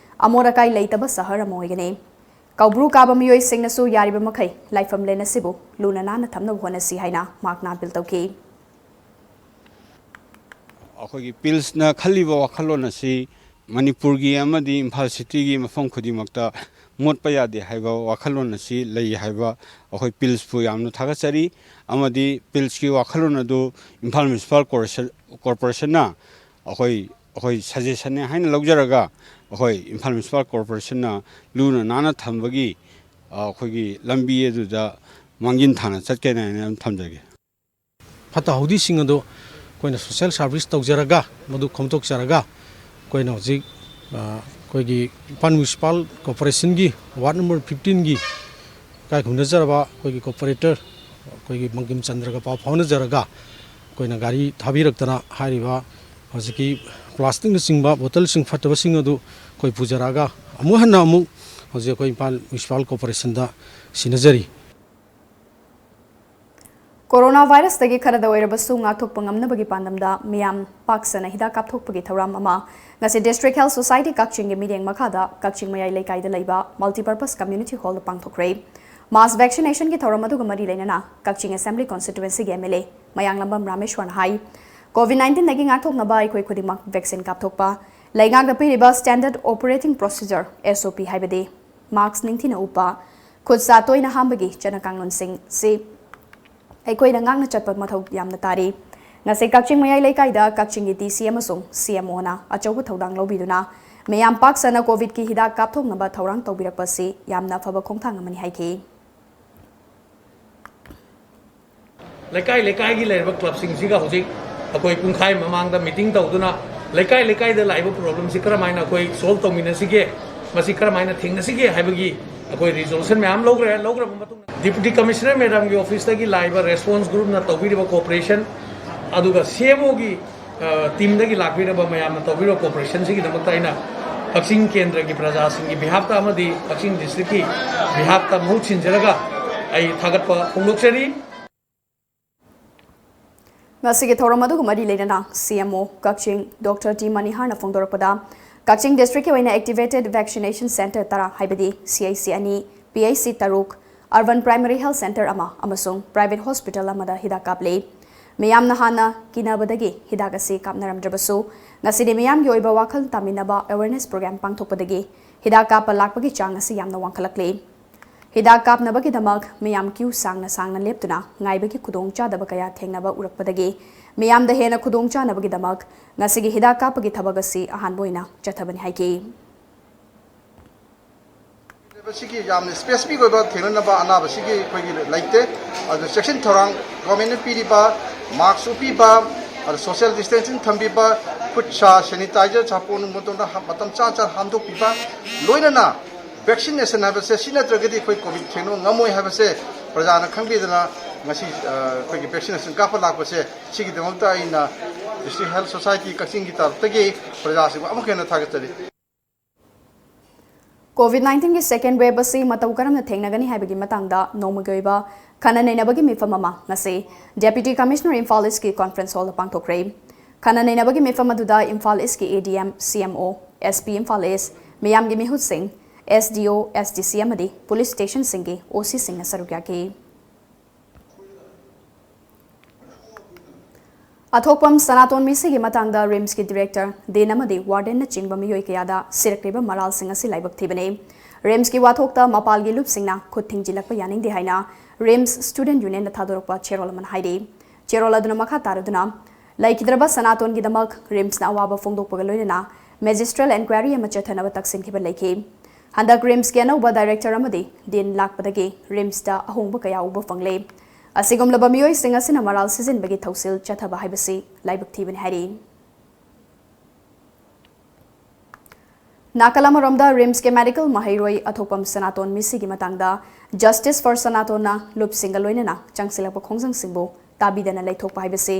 ꯑꯃꯣꯠ ꯑꯀꯥꯏ ꯂꯩꯇꯕ ꯁꯍꯔ ꯑꯃ ꯑꯣꯏꯒꯅꯤ꯫ ꯀꯧꯕ꯭ꯔꯨ ꯀꯥꯕ ꯃꯤꯑꯣꯏꯁꯤꯡꯅꯁꯨ ꯌꯥꯔꯤꯕ ꯃꯈꯩ ꯂꯥꯏꯐꯝꯂꯦꯟ ꯑꯁꯤꯕꯨ ꯂꯨꯅ ꯅꯥꯟꯅ ꯊꯝꯅꯕ ꯍꯣꯠꯅꯁꯤ ꯍꯥꯏꯅ ꯃꯍꯥꯛꯅ ꯑꯄꯤꯜ ꯇꯧꯈꯤ꯫ ꯑꯩꯈꯣꯏꯒꯤ ꯄꯤꯜꯁꯅ ꯈꯜꯂꯤꯕ ꯋꯥꯈꯜꯂꯣꯟ ꯑꯁꯤ ꯃꯅꯤꯄꯨꯔꯒꯤ ꯑꯃꯗꯤ ꯏꯝꯐꯥꯜ ꯁꯤꯇꯤꯒꯤ ꯃꯐꯝ ꯈꯨꯗꯤꯡꯃꯛꯇ ꯃꯣꯠꯄ ꯌꯥꯗꯦ ꯍꯥꯏꯕ ꯋꯥꯈꯜꯂꯣꯟ ꯑꯁꯤ ꯂꯩ ꯍꯥꯏꯕ ꯑꯩꯈꯣꯏ ꯄꯤꯜꯁꯄꯨ ꯌꯥꯝꯅ ꯊꯥꯒꯠꯆꯔꯤ꯫ ꯑꯃꯗꯤ ꯄꯤꯜꯁꯀꯤ ꯋꯥꯈꯜꯂꯣꯟ ꯑꯗꯨ ꯏꯝꯐꯥꯜ ꯃ꯭ꯌꯨꯅꯤꯁꯤꯄꯥꯜ ꯀꯣꯔꯄꯣꯔꯦꯁꯟ, ꯀꯣꯔꯄꯣꯔꯦꯁꯟꯅ ꯑꯩꯈꯣꯏ, ꯑꯩꯈꯣꯏ ꯁꯖꯦꯁꯟꯅꯦ ꯍꯥꯏꯅ ꯂꯧꯖꯔꯒ, ꯑꯩꯈꯣꯏ ꯏꯝꯐꯥꯜ ꯃ꯭ꯌꯨꯅꯤꯁꯤꯄꯥꯜ ꯀꯣꯔꯄꯣꯔꯦꯁꯟꯅ ꯂꯨꯅ ꯅꯥꯟꯅ ꯊꯝꯕꯒꯤ, ꯑ, ꯑꯩꯈꯣꯏꯒꯤ ꯂꯝꯕꯤ ꯑꯗꯨꯗ ꯃꯥꯡꯖꯤꯟ ꯊꯥꯅ ꯆꯠꯀꯦꯅ ꯑꯩꯅ ꯑꯗꯨꯝ ꯊꯝꯖꯒꯦ꯫ ꯐꯠꯇ ꯍꯥꯎꯗꯤꯁꯤꯡ ꯑꯗꯨ ꯑꯩꯈꯣꯏꯅ ꯁꯣꯁꯦꯜ ꯁꯥꯔꯚꯤꯁ ꯇꯧꯖꯔꯒ, ꯃꯗꯨ ꯈꯣꯝꯗꯣꯛꯆꯔꯒ, ꯑꯩꯈꯣꯏꯅ ꯍꯧꯖꯤꯛ, ꯑ, ꯑꯩꯈꯣꯏꯒꯤ ꯏꯝꯐꯥꯜ ꯃ꯭ꯌꯨꯅꯤꯁꯤꯄꯥꯜ ꯀꯣꯔꯄꯣꯔꯦꯁꯟꯒꯤ ꯋꯥꯔꯗ ꯅꯝꯕꯔ ꯐꯤꯐꯇꯤꯟꯒꯤ ꯏꯀꯥꯏ ꯈꯨꯝꯅꯖꯔꯕ ꯑꯩꯈꯣꯏꯒꯤ ꯀꯣꯔꯄꯣꯔꯦꯇꯔ, ꯑꯩꯈꯣꯏꯒꯤ ꯕꯪꯀꯤꯝ ꯆꯟꯗ꯭ꯔꯒ ꯄꯥꯎ ꯐꯥꯎꯅꯖꯔꯒ, ꯑꯩꯈꯣꯏꯅ ꯒꯥꯔꯤ ꯊꯥꯕꯤꯔꯛꯇꯅ ꯍꯥꯏꯔꯤꯕ ꯍꯧꯖꯤꯛꯀꯤ ꯄ꯭ꯂꯥꯁꯇꯤꯛꯅꯆꯤꯡꯕ ꯕꯣꯇꯜꯁꯤꯡ ꯐꯠꯇꯕꯁꯤꯡ ꯑꯗꯨ ꯑꯩꯈꯣꯏ ꯄꯨꯖꯔꯛꯑꯒ, ꯑꯃꯨꯛ ꯍꯟꯅ ꯑꯃꯨꯛ ꯍꯧꯖꯤꯛ ꯑꯩꯈꯣꯏ ꯏꯝꯐꯥꯜ ꯃ꯭ꯌꯨꯅꯤꯁꯤꯄꯥꯜ ꯀꯣꯔꯄꯣꯔꯦꯁꯟꯗ ꯁꯤꯟꯅꯖꯔꯤ꯫ ꯀꯣꯔꯣꯅꯥ ꯚꯥꯏꯔꯁꯇꯒꯤ ꯈꯔꯗ ꯑꯣꯏꯔꯕꯁꯨ ꯉꯥꯛꯊꯣꯛꯄ ꯉꯝꯅꯕꯒꯤ ꯄꯥꯟꯗꯝꯗ ꯃꯤꯌꯥꯝ ꯄꯥꯛ ꯁꯟꯅ ꯍꯤꯗꯥꯛ ꯀꯥꯞꯊꯣꯛꯄꯒꯤ ꯊꯧꯔꯝ ꯑꯃ ꯉꯁꯤ District Health Society ꯀꯛꯆꯤꯡꯒꯤ ꯃꯤꯠꯌꯦꯡ ꯃꯈꯥꯗ ꯀꯛꯆꯤꯡ ꯃꯌꯥꯏ ꯂꯩꯀꯥꯏꯗ ꯂꯩꯕ Multipurpose Community Hallꯗ ꯄꯥꯡꯊꯣꯛꯈ꯭ꯔꯦ꯫ Mass vaccinationꯒꯤ ꯊꯧꯔꯝ ꯑꯗꯨꯒ ꯃꯔꯤ ꯂꯩꯅꯅ ꯀꯛꯆꯤꯡ Assembly Constituencyꯒꯤ MLA ꯃꯌꯥꯡꯂꯝꯕꯝ ꯔꯥꯃꯦꯁ꯭ꯋꯔꯅ ꯍꯥꯏ, COVID nineteenꯗꯒꯤ ꯉꯥꯛꯊꯣꯛꯅꯕ ꯑꯩꯈꯣꯏ ꯈꯨꯗꯤꯡꯃꯛ vaccine ꯀꯥꯞꯊꯣꯛꯄ, ꯂꯩꯉꯥꯛꯅ ꯄꯤꯔꯤꯕ Standard Operating Procedure, SOP ꯍꯥꯏꯕꯗꯤ ꯃꯥꯛꯁ ꯅꯤꯡꯊꯤꯅ ꯎꯞꯄ, ꯈꯨꯠ ꯁꯥ ꯇꯣꯏꯅ ꯍꯥꯝꯕꯒꯤ ꯆꯠꯅ ꯀꯥꯡꯂꯣꯟꯁꯤꯡ ꯑꯁꯤ ꯑꯩꯈꯣꯏꯅ ꯉꯥꯛꯅ ꯆꯠꯄ ꯃꯊꯧ ꯌꯥꯝꯅ ꯇꯥꯔꯤ꯫ ꯉꯁꯤ ꯀꯛꯆꯤꯡ ꯃꯌꯥꯏ ꯂꯩꯀꯥꯏꯗ ꯀꯛꯆꯤꯡꯒꯤ DC ꯑꯃꯁꯨꯡ CMOꯅ ꯑꯆꯧꯕ ꯊꯧꯗꯥꯡ ꯂꯧꯕꯤꯗꯨꯅ ꯃꯤꯌꯥꯝ ꯄꯥꯛ ꯁꯟꯅ COVIDꯀꯤ ꯍꯤꯗꯥꯛ ꯀꯥꯞꯊꯣꯛꯅꯕ ꯊꯧꯔꯥꯡ ꯇꯧꯕꯤꯔꯛꯄ ꯑꯁꯤ ꯌꯥꯝꯅ ꯑꯐꯕ ꯈꯣꯡꯊꯥꯡ ꯑꯃꯅꯤ ꯍꯥꯏꯈꯤ꯫ ꯂꯩꯀꯥꯏ ꯂꯩꯀꯥꯏꯒꯤ ꯂꯩꯔꯤꯕ ꯀ꯭ꯂꯕꯁꯤꯡꯁꯤꯒ ꯍꯧꯖꯤꯛ ꯑꯩꯈꯣꯏ ꯄꯨꯡꯈꯥꯏ ꯃꯃꯥꯡꯗ ꯃꯤꯇꯤꯡ ꯇꯧꯗꯨꯅ ꯂꯩꯀꯥꯏ ꯂꯩꯀꯥꯏꯗ ꯂꯥꯛꯏꯕ ꯄ꯭ꯔꯣꯕ꯭ꯂꯦꯝꯁꯤ ꯀꯔꯝꯍꯥꯏꯅ ꯑꯩꯈꯣꯏ ꯁꯣꯜꯕ ꯇꯧꯃꯤꯟꯅꯁꯤꯒꯦ, ꯃꯁꯤ ꯀꯔꯝꯍꯥꯏꯅ ꯊꯦꯡꯅꯁꯤꯒꯦ ꯍꯥꯏꯕꯒꯤ ꯑꯩꯈꯣꯏ ꯔꯤꯖꯣꯂꯨꯁꯟ ꯃꯌꯥꯝ ꯂꯧꯈ꯭ꯔꯦ꯫ ꯂꯧꯈ꯭ꯔꯕ ꯃꯇꯨꯡꯗ ꯗꯤꯄ꯭ꯌꯨꯇꯤ ꯀꯃꯤꯁꯅꯔ ꯃꯦꯗꯥꯝꯒꯤ ꯑꯣꯐꯤꯁꯇꯒꯤ ꯂꯥꯛꯏꯕ ꯔꯦꯁꯄꯣꯟꯁ ꯒ꯭ꯔꯨꯞꯅ ꯇꯧꯕꯤꯔꯤꯕ ꯀꯣꯑꯣꯄꯔꯦꯁꯟ, ꯑꯗꯨꯒ ꯁꯤ ꯑꯦꯝ ꯑꯣꯒꯤ ꯇꯤꯝꯗꯒꯤ ꯂꯥꯛꯄꯤꯔꯕ ꯃꯌꯥꯝꯅ ꯇꯧꯕꯤꯔꯤꯕ ꯀꯣꯑꯣꯄꯔꯦꯁꯟꯁꯤꯒꯤꯗꯃꯛꯇ ꯑꯩꯅ ꯀꯛꯆꯤꯡ ꯀꯦꯟꯗ꯭ꯔꯒꯤ ꯄ꯭ꯔꯖꯥꯁꯤꯡꯒꯤ ꯕꯤꯍꯥꯐꯇ ꯑꯃꯗꯤ ꯀꯛꯆꯤꯡ ꯗꯤꯁꯇ꯭ꯔꯤꯛꯀꯤ ꯕꯤꯍꯥꯐꯇ ꯃꯍꯨꯠ ꯁꯤꯟꯖꯔꯒ ꯑꯩ ꯊꯥꯒꯠꯄ ꯐꯣꯡꯗꯣꯛꯆꯔꯤ꯫ ꯉꯁꯤꯒꯤ ꯊꯧꯔꯝ ꯑꯗꯨꯒ ꯃꯔꯤ ꯂꯩꯅꯅ ꯁꯤ ꯑꯦꯝ ꯑꯣ ꯀꯛꯆꯤꯡ ꯗꯣꯛꯇꯔ ꯇꯤ ꯃꯅꯤꯍꯥꯔꯅ ꯐꯣꯡꯗꯣꯔꯛꯄꯗ, ꯀꯛꯆꯤꯡ ꯗꯤꯁꯇ꯭ꯔꯤꯛꯀꯤ ꯑꯣꯏꯅ ꯑꯦꯛꯇꯤꯚꯦꯇꯦꯗ ꯚꯦꯛꯁꯤꯅꯦꯁꯟ ꯁꯦꯟꯇꯔ ꯇꯔꯥ, ꯍꯥꯏꯕꯗꯤ ꯁꯤ ꯑꯩꯆ ꯁꯤ ꯑꯅꯤ, ꯄꯤ ꯑꯩꯆ ꯁꯤ ꯇꯔꯨꯛ, ꯑꯔꯕꯟ ꯄ꯭ꯔꯥꯏꯃꯔꯤ ꯍꯦꯜꯊ ꯁꯦꯟꯇꯔ ꯑꯃ ꯑꯃꯁꯨꯡ ꯄ꯭ꯔꯥꯏꯚꯦꯠ ꯍꯣꯁꯄꯤꯇꯥꯜ ꯑꯃꯗ ꯍꯤꯗꯥꯛ ꯀꯥꯞꯂꯤ꯫ ꯃꯤꯌꯥꯝꯅ ꯍꯥꯟꯅ ꯀꯤꯅꯕꯗꯒꯤ ꯍꯤꯗꯥꯛ ꯑꯁꯤ ꯀꯥꯞꯅꯔꯝꯗ꯭ꯔꯕꯁꯨ, ꯉꯁꯤꯗꯤ ꯃꯤꯌꯥꯝꯒꯤ ꯑꯣꯏꯕ ꯋꯥꯈꯜ ꯇꯥꯃꯤꯟꯅꯕ ꯑꯦꯋꯦꯔꯅꯦꯁ ꯄ꯭ꯔꯣꯒ꯭ꯔꯥꯝ ꯄꯥꯡꯊꯣꯛꯄꯗꯒꯤ ꯍꯤꯗꯥꯛ ꯀꯥꯞꯄ ꯂꯥꯛꯄꯒꯤ ꯆꯥꯡ ꯑꯁꯤ ꯌꯥꯝꯅ ꯋꯥꯡꯈꯠꯂꯛꯂꯤ꯫ ꯍꯤꯗꯥꯛ ꯀꯥꯞꯅꯕꯒꯤꯗꯃꯛ ꯃꯤꯌꯥꯝ ꯀ꯭ꯌꯨ ꯁꯥꯡꯅ ꯁꯥꯡꯅ ꯂꯦꯞꯇꯨꯅ ꯉꯥꯏꯕꯒꯤ ꯈꯨꯗꯣꯡꯆꯥꯗꯕ ꯀꯌꯥ ꯊꯦꯡꯅꯕ ꯎꯔꯛꯄꯗꯒꯤ, ꯃꯤꯌꯥꯝꯗ ꯍꯦꯟꯅ ꯈꯨꯗꯣꯡꯆꯥꯅꯕꯒꯤꯗꯃꯛ ꯉꯁꯤꯒꯤ ꯍꯤꯗꯥꯛ ꯀꯥꯞꯄꯒꯤ ꯊꯕꯛ ꯑꯁꯤ ꯑꯍꯥꯟꯕ ꯑꯣꯏꯅ ꯆꯠꯊꯕꯅꯤ ꯍꯥꯏꯈꯤ꯫ ꯃꯁꯤꯒꯤ ꯌꯥꯝꯅ ꯁ꯭ꯄꯦꯁꯤꯐꯤꯛ ꯑꯣꯏꯕ ꯊꯦꯡꯅꯅꯕ ꯑꯅꯥꯕꯁꯤꯒꯤ ꯑꯩꯈꯣꯏꯒꯤ ꯂꯩꯇꯦ꯫ ꯑꯗꯨ ꯆꯦꯛꯁꯤꯟ ꯊꯧꯔꯥꯡ ꯒꯣꯔꯃꯦꯟꯅ ꯄꯤꯔꯤꯕ, ꯃꯥꯛꯁ ꯎꯞꯄꯤꯕ, ꯑꯗꯨ ꯁꯣꯁꯤꯌꯦꯜ ꯗꯤꯁꯇꯦꯟꯁꯤꯡ ꯊꯝꯕꯤꯕ, ꯈꯨꯠ ꯁꯥ ꯁꯦꯅꯤꯇꯥꯏꯖꯔ ꯁꯥꯄꯣꯟ ꯃꯇꯝꯗ ꯍꯥ-, ꯃꯇꯝ ꯆꯥ ꯆꯥꯅ ꯍꯥꯝꯗꯣꯛꯄꯤꯕ, ꯂꯣꯏꯅꯅ ꯚꯦꯛꯁꯤꯅꯦꯁꯟ ꯍꯥꯏꯕꯁꯦ ꯁꯤ ꯅꯠꯇ꯭ꯔꯒꯗꯤ ꯑꯩꯈꯣꯏ ꯀꯣꯚꯤꯗ ꯊꯦꯡꯅꯕ ꯉꯝꯃꯣꯏ ꯍꯥꯏꯕꯁꯦ ꯄ꯭ꯔꯖꯥꯅ ꯈꯪꯕꯤꯗꯅ ꯉꯁꯤ, ꯑ, ꯑꯩꯈꯣꯏꯒꯤ ꯚꯦꯛꯁꯤꯅꯦꯁꯟ ꯀꯥꯞꯄ ꯂꯥꯛꯄꯁꯦ, ꯁꯤꯒꯤꯗꯃꯛꯇ ꯑꯩꯅ ꯗꯤꯁꯇ꯭ꯔꯤꯛ ꯍꯦꯜꯊ ꯁꯣꯁꯥꯏꯇꯤ ꯀꯛꯆꯤꯡꯒꯤ ꯇꯔꯞꯇꯒꯤ ꯄ꯭ꯔꯖꯥꯁꯤꯡꯕꯨ ꯑꯃꯨꯛꯀ ꯍꯦꯟꯅ ꯊꯥꯒꯠꯆꯔꯤ꯫ ꯀꯣꯚꯤꯗ ꯅꯥꯏꯟꯇꯤꯟꯒꯤ ꯁꯦꯀꯦꯟ ꯋꯦꯕ ꯑꯁꯤ ꯃꯇꯧ ꯀꯔꯝꯅ ꯊꯦꯡꯅꯒꯅꯤ ꯍꯥꯏꯕꯒꯤ ꯃꯇꯥꯡꯗ ꯅꯣꯡꯃꯒꯤ ꯑꯣꯏꯕ ꯈꯟꯅ ꯅꯩꯅꯕꯒꯤ ꯃꯤꯐꯝ ꯑꯃ ꯉꯁꯤ ꯗꯦꯄ꯭ꯌꯨꯇꯤ ꯀꯃꯤꯁꯅꯔ ꯏꯝꯐꯥꯜ ꯏꯁꯀꯤ ꯀꯣꯟꯐ꯭ꯔꯦꯟꯁ ꯍꯣꯜꯗ ꯄꯥꯡꯊꯣꯛꯈ꯭ꯔꯦ꯫ ꯈꯟꯅ ꯅꯩꯅꯕꯒꯤ ꯃꯤꯐꯝ ꯑꯗꯨꯗ ꯏꯝꯐꯥꯜ ꯏꯁꯀꯤ ꯑꯦ ꯗꯤ ꯑꯦꯝ, ꯁꯤ M O, S P Imphal ꯏꯁ, ꯃꯤꯌꯥꯝꯒꯤ ꯃꯤꯍꯨꯠꯁꯤꯡ, ꯑꯦꯁ ꯗꯤ ꯑꯣ, ꯑꯦꯁ ꯗꯤ ꯁꯤ ꯑꯃꯗꯤ ꯄꯨꯂꯤꯁ ꯁ꯭ꯇꯦꯁꯟꯁꯤꯡꯒꯤ ꯑꯣ ꯁꯤꯁꯤꯡꯅ ꯁꯔꯨꯛ ꯌꯥꯈꯤ꯫ ꯑꯊꯣꯛꯄꯝ ꯁꯅꯥꯇꯣꯟ ꯃꯤꯁꯤꯒꯤ ꯃꯇꯥꯡꯗ ꯔꯤꯝꯁꯀꯤ ꯗꯤꯔꯦꯛꯇꯔ, ꯗꯤꯟ ꯑꯃꯗꯤ ꯋꯥꯔꯗꯦꯟꯅꯆꯤꯡꯕ ꯃꯤꯑꯣꯏ ꯀꯌꯥꯗ ꯁꯤꯔꯛꯂꯤꯕ ꯃꯔꯥꯜꯁꯤꯡ ꯑꯁꯤ ꯂꯥꯏꯕꯛ ꯊꯤꯕꯅꯤ꯫ ꯔꯤꯝꯁꯀꯤ ꯋꯥꯊꯣꯛꯇ ꯃꯄꯥꯜꯒꯤ ꯂꯨꯞꯁꯤꯡꯅ ꯈꯨꯠ ꯊꯤꯡꯖꯤꯜꯂꯛꯄ ꯌꯥꯅꯤꯡꯗꯦ ꯍꯥꯏꯅ ꯔꯤꯝꯁ ꯁ꯭ꯇꯨꯗꯦꯟꯠ ꯌꯨꯅꯤꯌꯟꯅ ꯊꯥꯗꯣꯔꯛꯄ ꯆꯦꯔꯣꯜ ꯑꯃꯅ ꯍꯥꯏꯔꯤ꯫ ꯆꯦꯔꯣꯜ ꯑꯗꯨꯅ ꯃꯈꯥ ꯇꯥꯔꯗꯨꯅ, ꯂꯩꯈꯤꯗ꯭ꯔꯕ ꯁꯅꯥꯇꯣꯟꯒꯤꯗꯃꯛ ꯔꯤꯝꯁꯅ ꯑꯋꯥꯕ ꯐꯣꯡꯗꯣꯛꯄꯒ ꯂꯣꯏꯅꯅ ꯃꯦꯖꯤꯁꯇ꯭ꯔꯦꯜ ꯑꯦꯟꯀ꯭ꯋꯥꯏꯔꯤ ꯑꯃ ꯆꯠꯊꯅꯕ ꯇꯛꯁꯤꯟꯈꯤꯕ ꯂꯩꯈꯤ꯫ ꯍꯟꯗꯛ ꯔꯤꯝꯁꯀꯤ ꯑꯅꯧꯕ ꯗꯥꯏꯔꯦꯛꯇꯔ ꯑꯃꯗꯤ ꯗꯤꯟ ꯂꯥꯛꯄꯗꯒꯤ ꯔꯤꯝꯁꯇ ꯑꯍꯣꯡꯕ ꯀꯌꯥ ꯎꯕ ꯐꯪꯂꯦ꯫ ꯑꯁꯤꯒꯨꯝꯂꯕ ꯃꯤꯑꯣꯏꯁꯤꯡ ꯑꯁꯤꯅ ꯃꯔꯥꯜ ꯁꯤꯖꯤꯟꯕꯒꯤ ꯊꯧꯁꯤꯜ ꯆꯠꯊꯕ ꯍꯥꯏꯕꯁꯤ ꯂꯥꯏꯕꯛ ꯊꯤꯕꯅꯤ ꯍꯥꯏꯔꯤ꯫ ꯅꯥꯀꯜ ꯑꯃꯔꯣꯝꯗ ꯔꯤꯝꯁꯀꯤ ꯃꯦꯗꯤꯀꯦꯜ ꯃꯍꯩꯔꯣꯏ ꯑꯊꯣꯛꯄꯝ ꯁꯅꯥꯇꯣꯟ ꯃꯤꯁꯤꯒꯤ ꯃꯇꯥꯡꯗ Justice for ꯁꯅꯥꯇꯣꯟꯅ ꯂꯨꯞꯁꯤꯡꯒ ꯂꯣꯏꯅꯅ ꯆꯪꯁꯤꯜꯂꯛꯄ ꯈꯣꯡꯖꯪꯁꯤꯡꯕꯨ ꯇꯥꯕꯤꯗꯅ ꯂꯩꯊꯣꯛꯄ ꯍꯥꯏꯕꯁꯤ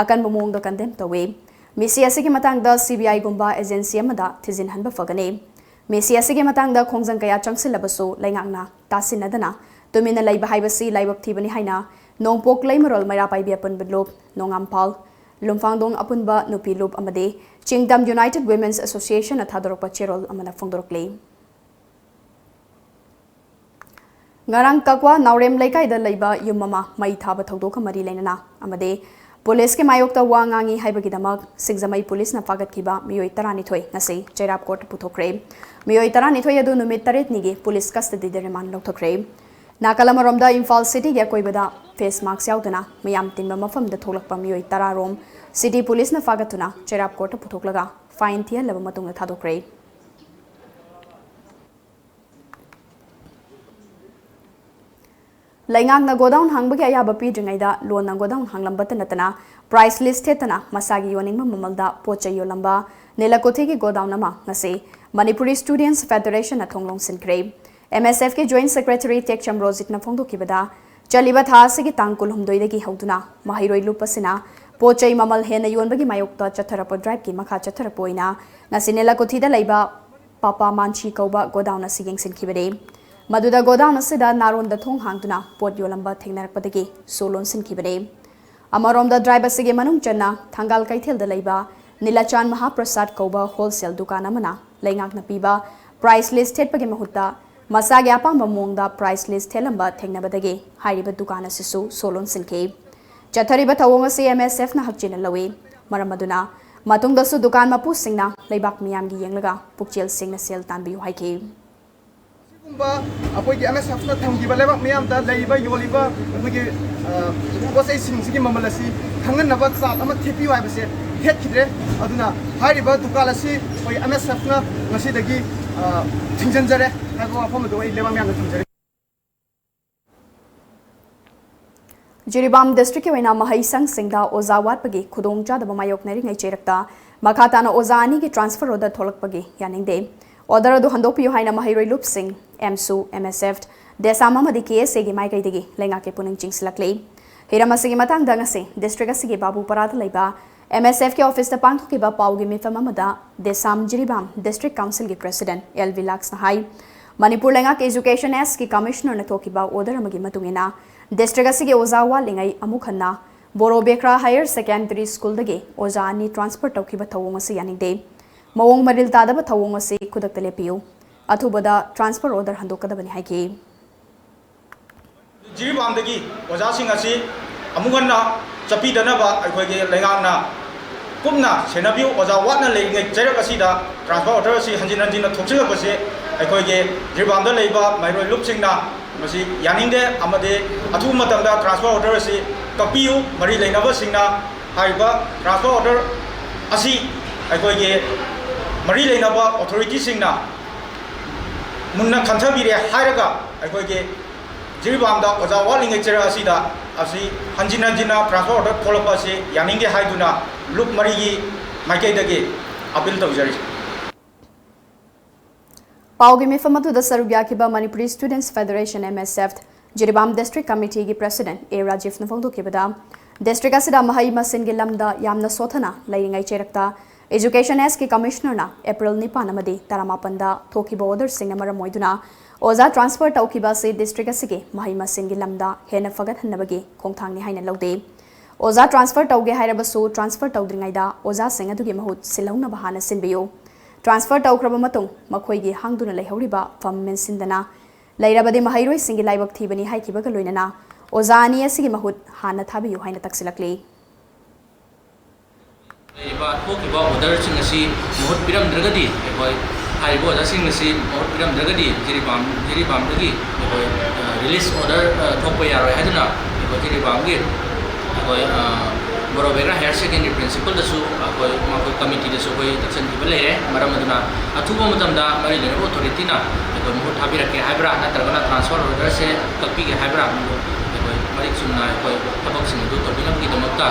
ꯑꯀꯟꯕ ꯃꯑꯣꯡꯗ ꯀꯟꯗꯦꯝ ꯇꯧꯏ꯫ ꯃꯤꯁꯤ ꯑꯁꯤꯒꯤ ꯃꯇꯥꯡꯗ ꯁꯤ ꯕꯤ ꯑꯥꯏꯒꯨꯝꯕ ꯑꯦꯖꯦꯟꯁꯤ ꯑꯃꯗ ꯊꯤꯖꯤꯟꯍꯟꯕ ꯐꯒꯅꯤ꯫ ꯃꯤꯁꯤ ꯑꯁꯤꯒꯤ ꯃꯇꯥꯡꯗ ꯈꯣꯡꯖꯪ ꯀꯌꯥ ꯆꯪꯁꯤꯜꯂꯕꯁꯨ ꯂꯩꯉꯥꯛꯅ ꯇꯥꯁꯤꯟꯅꯗꯅ ꯇꯨꯃꯤꯟꯅ ꯂꯩꯕ ꯍꯥꯏꯕꯁꯤ ꯂꯥꯏꯕꯛ ꯊꯤꯕꯅꯤ ꯍꯥꯏꯅ ꯅꯣꯡꯄꯣꯛ ꯂꯩꯃꯔꯣꯜ ꯃꯩꯔꯥ ꯄꯥꯏꯕꯤ ꯑꯄꯨꯟꯕ ꯂꯨꯞ, ꯅꯣꯡꯉꯥꯝꯐꯥꯜ, ꯂꯨꯝꯐꯥꯡꯗꯣꯡ ꯑꯄꯨꯟꯕ ꯅꯨꯄꯤ ꯂꯨꯞ ꯑꯃꯗꯤ ꯆꯤꯡꯇꯝ United Women's Associationꯅ ꯊꯥꯗꯣꯔꯛꯄ ꯆꯦꯔꯣꯜ ꯑꯃꯅ ꯐꯣꯡꯗꯣꯔꯛꯂꯤ꯫ ꯉꯔꯥꯡ ꯀꯛꯋꯥ ꯅꯥꯎꯔꯦꯝ ꯂꯩꯀꯥꯏꯗ ꯂꯩꯕ ꯌꯨꯝ ꯑꯃ ꯃꯩ ꯊꯥꯕ ꯊꯧꯗꯣꯛꯀ ꯃꯔꯤ ꯂꯩꯅꯅ ꯑꯃꯗꯤ ꯄꯨꯂꯤꯁꯀꯤ ꯃꯥꯌꯣꯛꯇ ꯋꯥ ꯉꯥꯡꯉꯤ ꯍꯥꯏꯕꯒꯤꯗꯃꯛ ꯁꯤꯡꯖꯃꯩ ꯄꯨꯂꯤꯁꯅ ꯐꯥꯒꯠꯈꯤꯕ ꯃꯤꯑꯣꯏ ꯇꯔꯥꯅꯤꯊꯣꯏ ꯉꯁꯤ ꯆꯩꯔꯥꯞ ꯀꯣꯔꯠꯇ ꯄꯨꯊꯣꯛꯈ꯭ꯔꯦ꯫ ꯃꯤꯑꯣꯏ ꯇꯔꯥꯅꯤꯊꯣꯏ ꯑꯗꯨ ꯅꯨꯃꯤꯠ ꯇꯔꯦꯠꯅꯤꯒꯤ ꯄꯨꯂꯤꯁ ꯀꯁꯇꯗꯤꯗ ꯔꯤꯃꯥꯟ ꯂꯧꯊꯣꯛꯈ꯭ꯔꯦ꯫ ꯅꯥꯀꯜ ꯑꯃꯔꯣꯝꯗ ꯏꯝꯐꯥꯜ ꯁꯤꯇꯤꯒꯤ ꯑꯀꯣꯏꯕꯗ ꯐꯦꯁ ꯃꯥꯛꯁ ꯌꯥꯎꯗꯅ ꯃꯤꯌꯥꯝ ꯇꯤꯟꯕ ꯃꯐꯝꯗ ꯊꯣꯛꯂꯛꯄ ꯃꯤꯑꯣꯏ ꯇꯔꯥ ꯔꯣꯝ ꯁꯤꯇꯤ ꯄꯨꯂꯤꯁꯅ ꯐꯥꯒꯠꯇꯨꯅ ꯆꯩꯔꯥꯞ ꯀꯣꯔꯠꯇ ꯄꯨꯊꯣꯛꯂꯒ ꯐꯥꯏꯟ ꯊꯤꯍꯜꯂꯕ ꯃꯇꯨꯡꯗ ꯊꯥꯗꯣꯛꯈ꯭ꯔꯦ꯫ ꯂꯩꯉꯥꯛꯅ ꯒꯣꯗꯥꯎꯟ ꯍꯥꯡꯕꯒꯤ ꯑꯌꯥꯕ ꯄꯤꯗ꯭ꯔꯤꯉꯩꯗ ꯂꯣꯟꯅ ꯒꯣꯗꯥꯎꯟ ꯍꯥꯡꯂꯝꯕꯇ ꯅꯠꯇꯅ ꯄ꯭ꯔꯥꯏꯁ ꯂꯤꯁ ꯊꯦꯠꯇꯅ ꯃꯁꯥꯒꯤ ꯌꯣꯟꯅꯤꯡꯕ ꯃꯃꯜꯗ ꯄꯣꯠ ꯆꯩ ꯌꯣꯜꯂꯝꯕ ꯅꯤꯂꯀꯣꯊꯤꯒꯤ ꯒꯣꯗꯥꯎꯟ ꯑꯃ ꯉꯁꯤ ꯃꯅꯤꯄꯨꯔꯤ ꯁ꯭ꯇꯨꯗꯦꯟꯠꯁ ꯐꯦꯗꯔꯦꯁꯟꯅ ꯊꯣꯡ ꯂꯣꯟꯁꯤꯟꯈ꯭ꯔꯦ꯫ ꯑꯦꯝ ꯑꯦꯁ ꯑꯦꯐꯀꯤ ꯖꯣꯏꯟꯠ ꯁꯦꯀ꯭ꯔꯦꯇꯔꯤ ꯇꯦꯛꯆꯝ ꯔꯣꯖꯤꯠꯅ ꯐꯣꯡꯗꯣꯛꯈꯤꯕꯗ, ꯆꯠꯂꯤꯕ ꯊꯥ ꯑꯁꯤꯒꯤ ꯇꯥꯡ ꯀꯨꯟꯍꯨꯝꯗꯣꯏꯗꯒꯤ ꯍꯧꯗꯨꯅ ꯃꯍꯩꯔꯣꯏ ꯂꯨꯞ ꯑꯁꯤꯅ ꯄꯣꯠ ꯆꯩ ꯃꯃꯜ ꯍꯦꯟꯅ ꯌꯣꯟꯕꯒꯤ ꯃꯥꯌꯣꯛꯇ ꯆꯠꯊꯔꯛꯄ ꯗ꯭ꯔꯥꯏꯚꯀꯤ ꯃꯈꯥ ꯆꯠꯊꯔꯛꯄ ꯑꯣꯏꯅ ꯉꯁꯤ ꯅꯤꯂꯀꯣꯊꯤꯗ ꯂꯩꯕ ꯄꯥꯄꯥ ꯃꯥꯟꯁꯤ ꯀꯧꯕ ꯒꯣꯗꯥꯎꯟ ꯑꯁꯤ ꯌꯦꯡꯁꯤꯟꯈꯤꯕꯅꯤ꯫ ꯃꯗꯨꯗ ꯒꯣꯗꯥꯎꯟ ꯑꯁꯤꯗ ꯅꯥꯔꯣꯟꯗ ꯊꯣꯡ ꯍꯥꯡꯗꯨꯅ ꯄꯣꯠ ꯌꯣꯜꯂꯝꯕ ꯊꯦꯡꯅꯔꯛꯄꯗꯒꯤ ꯁꯣ ꯂꯣꯟꯁꯤꯟꯈꯤꯕꯅꯤ꯫ ꯑꯃꯔꯣꯝꯗ ꯗ꯭ꯔꯥꯏꯚ ꯑꯁꯤꯒꯤ ꯃꯅꯨꯡ ꯆꯟꯅ ꯊꯪꯒꯥꯜ ꯀꯩꯊꯦꯜꯗ ꯂꯩꯕ ꯅꯤꯂꯆꯥꯟ ꯃꯍꯥꯄ꯭ꯔꯁꯥꯗ ꯀꯧꯕ ꯍꯣꯜꯁꯦꯜ ꯗꯨꯀꯥꯟ ꯑꯃꯅ ꯂꯩꯉꯥꯛꯅ ꯄꯤꯕ ꯄ꯭ꯔꯥꯏꯁ ꯂꯤꯁ ꯊꯦꯠꯄꯒꯤ ꯃꯍꯨꯠꯇ ꯃꯁꯥꯒꯤ ꯑꯄꯥꯝꯕ ꯃꯑꯣꯡꯗ ꯄ꯭ꯔꯥꯏꯁ ꯂꯤꯁ ꯊꯦꯠꯂꯝꯕ ꯊꯦꯡꯅꯕꯗꯒꯤ ꯍꯥꯏꯔꯤꯕ ꯗꯨꯀꯥꯟ ꯑꯁꯤꯁꯨ ꯁꯣ ꯂꯣꯟꯁꯤꯟꯈꯤ꯫ ꯆꯠꯊꯔꯤꯕ ꯊꯧꯑꯣꯡ ꯑꯁꯤ ꯑꯦꯝ ꯑꯦꯁ ꯑꯦꯐꯅ ꯍꯛꯆꯤꯟꯅ ꯂꯧꯏ꯫ ꯃꯔꯝ ꯑꯗꯨꯅ ꯃꯇꯨꯡꯗꯁꯨ ꯗꯨꯀꯥꯟ ꯃꯄꯨꯁꯤꯡꯅ ꯂꯩꯕꯥꯛ ꯃꯤꯌꯥꯝꯒꯤ ꯌꯦꯡꯂꯒ ꯄꯨꯛꯆꯦꯜ ꯁꯦꯡꯅ ꯁꯦꯜ ꯇꯥꯟꯕꯤꯌꯨ ꯍꯥꯏꯈꯤ꯫ ꯑꯁꯤꯒꯨꯝꯕ ꯑꯩꯈꯣꯏꯒꯤ ꯑꯦꯝ ꯑꯦꯁ ꯑꯦꯐꯅ ꯊꯝꯈꯤꯕ ꯂꯩꯕꯥꯛ ꯃꯤꯌꯥꯝꯗ ꯂꯩꯔꯤꯕ ꯌꯣꯜꯂꯤꯕ ꯑꯩꯈꯣꯏꯒꯤ, ꯑ, ꯄꯣꯠ ꯆꯩꯁꯤꯡꯁꯤꯒꯤ ꯃꯃꯜ ꯑꯁꯤ ꯈꯪꯍꯟꯅꯕ ꯆꯥꯔꯠ ꯑꯃ ꯊꯦꯠꯄꯤꯌꯨ ꯍꯥꯏꯕꯁꯦ ꯊꯦꯠꯈꯤꯗ꯭ꯔꯦ꯫ ꯑꯗꯨꯅ ꯍꯥꯏꯔꯤꯕ ꯗꯨꯀꯥꯟ ꯑꯁꯤ ꯑꯩꯈꯣꯏ ꯑꯦꯝ ꯑꯦꯁ ꯑꯦꯐꯅ ꯉꯁꯤꯗꯒꯤ, ꯑ, ꯊꯤꯡꯖꯤꯟꯖꯔꯦ ꯍꯥꯏꯕ ꯋꯥꯐꯝ ꯑꯗꯨ ꯑꯩ ꯂꯩꯕꯥꯛ ꯃꯤꯌꯥꯝꯗ ꯊꯝꯖꯔꯤ꯫ ꯖꯤꯔꯤꯕꯥꯝ ꯗꯤꯁꯇ꯭ꯔꯤꯛꯀꯤ ꯑꯣꯏꯅ ꯃꯍꯩꯁꯪꯁꯤꯡꯗ ꯑꯣꯖꯥ ꯋꯥꯠꯄꯒꯤ ꯈꯨꯗꯣꯡꯆꯥꯗꯕ ꯃꯥꯌꯣꯛꯅꯔꯤꯉꯩ ꯆꯩꯔꯛꯇ ꯃꯈꯥ ꯇꯥꯅ ꯑꯣꯖꯥ ꯑꯅꯤꯒꯤ ꯇ꯭ꯔꯥꯟꯁꯐꯔ ꯑꯣꯔꯗꯔ ꯊꯣꯛꯂꯛꯄꯒꯤ ꯌꯥꯅꯤꯡꯗꯦ꯫ ꯑꯣꯔꯗꯔ ꯑꯗꯨ ꯍꯟꯗꯣꯛꯄꯤꯌꯨ ꯍꯥꯏꯅ ꯃꯍꯩꯔꯣꯏ ꯂꯨꯞꯁꯤꯡ, ꯑꯦꯝꯁꯨ, ꯑꯦꯝ ꯑꯦꯁ ꯑꯦꯐ, ꯗꯦꯁꯥꯝ ꯑꯃꯗꯤ ꯀꯦ ꯑꯦꯁ ꯑꯦꯒꯤ ꯃꯥꯏꯀꯩꯗꯒꯤ ꯂꯩꯉꯥꯛꯀꯤ ꯄꯨꯛꯅꯤꯡ ꯆꯤꯡꯁꯤꯜꯂꯛꯂꯤ꯫ ꯍꯤꯔꯝ ꯑꯁꯤꯒꯤ ꯃꯇꯥꯡꯗ ꯉꯁꯤ ꯗꯤꯁꯇ꯭ꯔꯤꯛ ꯑꯁꯤꯒꯤ ꯕꯥꯕꯨꯄꯥꯔꯥꯗ ꯂꯩꯕ ꯑꯦꯝ ꯑꯦꯁ ꯑꯦꯐꯀꯤ ꯑꯣꯐꯤꯁꯇ ꯄꯥꯡꯊꯣꯛꯈꯤꯕ ꯄꯥꯎꯒꯤ ꯃꯤꯐꯝ ꯑꯃꯗ ꯗꯦꯁꯥꯝ ꯖꯤꯔꯤꯕꯥꯝ ꯗꯤꯁꯇ꯭ꯔꯤꯛ ꯀꯥꯎꯟꯁꯤꯜꯒꯤ ꯄ꯭ꯔꯦꯁꯤꯗꯦꯟꯠ ꯑꯦꯜ ꯕꯤ ꯂꯥꯛꯁꯅ ꯍꯥꯏ, ꯃꯅꯤꯄꯨꯔ ꯂꯩꯉꯥꯛꯀꯤ ꯑꯦꯖꯨꯀꯦꯁꯟ ꯑꯦꯁꯀꯤ ꯀꯃꯤꯁꯅꯔꯅ ꯊꯣꯛꯈꯤꯕ ꯑꯣꯔꯗꯔ ꯑꯃꯒꯤ ꯃꯇꯨꯡ ꯏꯟꯅ ꯗꯤꯁꯇ꯭ꯔꯤꯛ ꯑꯁꯤꯒꯤ ꯑꯣꯖꯥ ꯋꯥꯠꯂꯤꯉꯩ ꯑꯃꯨꯛ ꯍꯟꯅ ꯕꯣꯔꯣ ꯕꯦꯈ꯭ꯔꯥ ꯍꯥꯌꯔ ꯁꯦꯀꯦꯟꯗꯔꯤ ꯁ꯭ꯀꯨꯜꯗꯒꯤ ꯑꯣꯖꯥ ꯑꯅꯤ ꯇ꯭ꯔꯥꯟꯁꯐꯔ ꯇꯧꯈꯤꯕ ꯊꯧꯑꯣꯡ ꯑꯁꯤ ꯌꯥꯅꯤꯡꯗꯦ꯫ ꯃꯑꯣꯡ ꯃꯔꯤꯜ ꯇꯥꯗꯕ ꯊꯧꯑꯣꯡ ꯑꯁꯤ ꯈꯨꯗꯛꯇ ꯂꯦꯞꯄꯤꯌꯨ꯫ ꯑꯊꯨꯕꯗ ꯇ꯭ꯔꯥꯟꯁꯐꯔ ꯑꯣꯔꯗꯔ ꯍꯟꯗꯣꯛꯀꯗꯕꯅꯤ ꯍꯥꯏꯈꯤ꯫ ꯖꯤꯔꯤꯕꯥꯝꯗꯒꯤ ꯑꯣꯖꯥꯁꯤꯡ ꯑꯁꯤ ꯑꯃꯨꯛ ꯍꯟꯅ ꯆꯠꯄꯤꯗꯅꯕ ꯑꯩꯈꯣꯏꯒꯤ ꯂꯩꯉꯥꯛꯅ ꯀꯨꯞꯅ ꯁꯦꯟꯅꯕꯤꯌꯨ꯫ ꯑꯣꯖꯥ ꯋꯥꯠꯅ ꯂꯩꯔꯤꯉꯩ ꯆꯩꯔꯛ ꯑꯁꯤꯗ ꯇ꯭ꯔꯥꯟꯁꯐꯔ ꯑꯣꯔꯗꯔ ꯑꯁꯤ ꯍꯟꯖꯤꯟ ꯍꯟꯖꯤꯟꯅ ꯊꯣꯛꯆꯤꯜꯂꯛꯄꯁꯦ ꯑꯩꯈꯣꯏꯒꯤ ꯖꯤꯔꯤꯕꯥꯝꯗ ꯂꯩꯕ ꯃꯍꯩꯔꯣꯏ ꯂꯨꯞꯁꯤꯡꯅ ꯃꯁꯤ ꯌꯥꯅꯤꯡꯗꯦ ꯑꯃꯗꯤ ꯑꯊꯨꯕ ꯃꯇꯝꯗ ꯇ꯭ꯔꯥꯟꯁꯐꯔ ꯑꯣꯔꯗꯔ ꯑꯁꯤ ꯀꯛꯄꯤꯌꯨ꯫ ꯃꯔꯤ ꯂꯩꯅꯕꯁꯤꯡꯅ ꯍꯥꯏꯔꯤꯕ ꯇ꯭ꯔꯥꯟꯁꯐꯔ ꯑꯣꯔꯗꯔ ꯑꯁꯤ ꯑꯩꯈꯣꯏꯒꯤ ꯃꯔꯤ ꯂꯩꯅꯕ ꯑꯣꯊꯣꯔꯤꯇꯤꯁꯤꯡꯅ ꯃꯨꯟꯅ ꯈꯟꯊꯕꯤꯔꯦ ꯍꯥꯏꯔꯒ ꯑꯩꯈꯣꯏꯒꯤ ꯖꯤꯔꯤꯕꯥꯝꯗ ꯑꯣꯖꯥ ꯋꯥꯠꯂꯤꯉꯩ ꯆꯩꯔꯛ ꯑꯁꯤꯗ ꯑꯁꯤ ꯍꯟꯖꯤꯟ ꯍꯟꯖꯤꯟꯅ ꯇ꯭ꯔꯥꯟꯁꯐꯔ ꯑꯣꯔꯗꯔ ꯊꯣꯛꯂꯛꯄ ꯑꯁꯤ ꯌꯥꯅꯤꯡꯗꯦ ꯍꯥꯏꯗꯨꯅ ꯂꯨꯞ ꯃꯔꯤꯒꯤ ꯃꯥꯏꯀꯩꯗꯒꯤ ꯑꯄꯤꯜ ꯇꯧꯖꯔꯤ꯫ ꯄꯥꯎꯒꯤ ꯃꯤꯐꯝ ꯑꯗꯨꯗ ꯁꯔꯨꯛ ꯌꯥꯈꯤꯕ ꯃꯅꯤꯄꯨꯔꯤ ꯁ꯭ꯇꯨꯗꯦꯟꯠꯁ ꯐꯦꯗꯔꯦꯁꯟ, ꯑꯦꯝ ꯑꯦꯁ ꯑꯦꯐ, ꯖꯤꯔꯤꯕꯥꯝ ꯗꯤꯁꯇ꯭ꯔꯤꯛ ꯀꯃꯤꯇꯤꯒꯤ ꯄ꯭ꯔꯦꯁꯤꯗꯦꯟꯠ ꯑꯦ ꯔꯥꯖꯤꯐꯅ ꯐꯣꯡꯗꯣꯛꯈꯤꯕꯗ, ꯗꯤꯁꯇ꯭ꯔꯤꯛ ꯑꯁꯤꯗ ꯃꯍꯩ ꯃꯁꯤꯡꯒꯤ ꯂꯝꯗ ꯌꯥꯝꯅ ꯁꯣꯊꯅ ꯂꯩꯔꯤꯉꯩ ꯆꯩꯔꯛꯇ ꯑꯦꯖꯨꯀꯦꯁꯟ ꯑꯦꯁꯀꯤ ꯀꯃꯤꯁꯅꯔꯅ ꯑꯦꯄ꯭ꯔꯤꯜ ꯅꯤꯄꯥꯟ ꯑꯃꯗꯤ ꯇꯔꯥꯃꯥꯄꯟꯗ ꯊꯣꯛꯈꯤꯕ ꯑꯣꯔꯗꯔꯁꯤꯡꯅ ꯃꯔꯝ ꯑꯣꯏꯗꯨꯅ ꯑꯣꯖꯥ ꯇ꯭ꯔꯥꯟꯁꯐꯔ ꯇꯧꯈꯤꯕ ꯑꯁꯤ ꯗꯤꯁꯇ꯭ꯔꯤꯛ ꯑꯁꯤꯒꯤ ꯃꯍꯩ ꯃꯁꯤꯡꯒꯤ ꯂꯝꯗ ꯍꯦꯟꯅ ꯐꯒꯠꯍꯟꯅꯕꯒꯤ ꯈꯣꯡꯊꯥꯡꯅꯤ ꯍꯥꯏꯅ ꯂꯧꯗꯦ꯫ ꯑꯣꯖꯥ ꯇ꯭ꯔꯥꯟꯁꯐꯔ ꯇꯧꯒꯦ ꯍꯥꯏꯔꯕꯁꯨ ꯇ꯭ꯔꯥꯟꯁꯐꯔ ꯇꯧꯗ꯭ꯔꯤꯉꯩꯗ ꯑꯣꯖꯥꯁꯤꯡ ꯑꯗꯨꯒꯤ ꯃꯍꯨꯠ ꯁꯤꯜꯍꯧꯅꯕ ꯍꯥꯟꯅ ꯁꯤꯟꯕꯤꯌꯨ꯫ ꯇ꯭ꯔꯥꯟꯁꯐꯔ ꯇꯧꯈ꯭ꯔꯕ ꯃꯇꯨꯡ ꯃꯈꯣꯏꯒꯤ ꯍꯥꯡꯗꯨꯅ ꯂꯩꯍꯧꯔꯤꯕ ꯐꯝ ꯃꯦꯟꯁꯤꯟꯗꯅ ꯂꯩꯔꯕꯗꯤ ꯃꯍꯩꯔꯣꯏꯁꯤꯡꯒꯤ ꯂꯥꯏꯕꯛ ꯊꯤꯕꯅꯤ ꯍꯥꯏꯈꯤꯕꯒ ꯂꯣꯏꯅꯅ ꯑꯣꯖꯥ ꯑꯅꯤ ꯑꯁꯤꯒꯤ ꯃꯍꯨꯠ ꯍꯥꯟꯅ ꯊꯥꯕꯤꯌꯨ ꯍꯥꯏꯅ ꯇꯛꯁꯤꯜꯂꯛꯂꯤ꯫ ꯂꯩꯔꯤꯕ ꯊꯣꯛꯈꯤꯕ ꯑꯣꯔꯗꯔꯁꯤꯡ ꯑꯁꯤ ꯃꯍꯨꯠ ꯄꯤꯔꯝꯗ꯭ꯔꯒꯗꯤ, ꯑꯩꯈꯣꯏ ꯍꯥꯏꯔꯤꯕ ꯑꯣꯖꯥꯁꯤꯡ ꯑꯁꯤ ꯃꯍꯨꯠ ꯄꯤꯔꯝꯗ꯭ꯔꯒꯗꯤ ꯖꯤꯔꯤꯕꯥꯝ, ꯖꯤꯔꯤꯕꯥꯝꯗꯒꯤ ꯑꯩꯈꯣꯏ, ꯑ, ꯔꯤꯂꯤꯁ ꯑꯣꯔꯗꯔ, ꯑ, ꯊꯣꯛꯄ ꯌꯥꯔꯣꯏ ꯍꯥꯏꯗꯨꯅ ꯑꯩꯈꯣꯏ ꯖꯤꯔꯤꯕꯥꯝꯒꯤ ꯑꯩꯈꯣꯏ, ꯑ, ꯕꯣꯔꯣꯕꯦꯒ꯭ꯔꯥ ꯍꯥꯌꯔ ꯁꯦꯀꯦꯟꯗꯔꯤ ꯄ꯭ꯔꯤꯟꯁꯤꯄꯜꯗꯁꯨ ꯑꯩꯈꯣꯏ ꯃꯈꯣꯏ ꯀꯃꯤꯇꯤꯗꯁꯨ ꯑꯩꯈꯣꯏ ꯇꯛꯁꯤꯟꯈꯤꯕ ꯂꯩꯔꯦ꯫ ꯃꯔꯝ ꯑꯗꯨꯅ ꯑꯊꯨꯕ ꯃꯇꯝꯗ ꯃꯔꯤ ꯂꯩꯅꯕ ꯑꯣꯊꯣꯔꯤꯇꯤꯅ ꯑꯩꯈꯣꯏ ꯃꯍꯨꯠ ꯊꯥꯕꯤꯔꯛꯀꯦ ꯍꯥꯏꯕ꯭ꯔꯥ, ꯅꯠꯇ꯭ꯔꯒꯅ ꯇ꯭ꯔꯥꯟꯁꯐꯔ ꯑꯣꯔꯗꯔꯁꯦ ꯀꯛꯄꯤꯒꯦ ꯍꯥꯏꯕ꯭ꯔꯥ, ꯃꯗꯨ ꯑꯩꯈꯣꯏ ꯃꯔꯤꯛ ꯆꯨꯝꯅ ꯑꯩꯈꯣꯏ ꯊꯕꯛꯁꯤꯡ ꯑꯗꯨ ꯇꯧꯕꯤꯅꯕꯒꯤꯗꯃꯛꯇ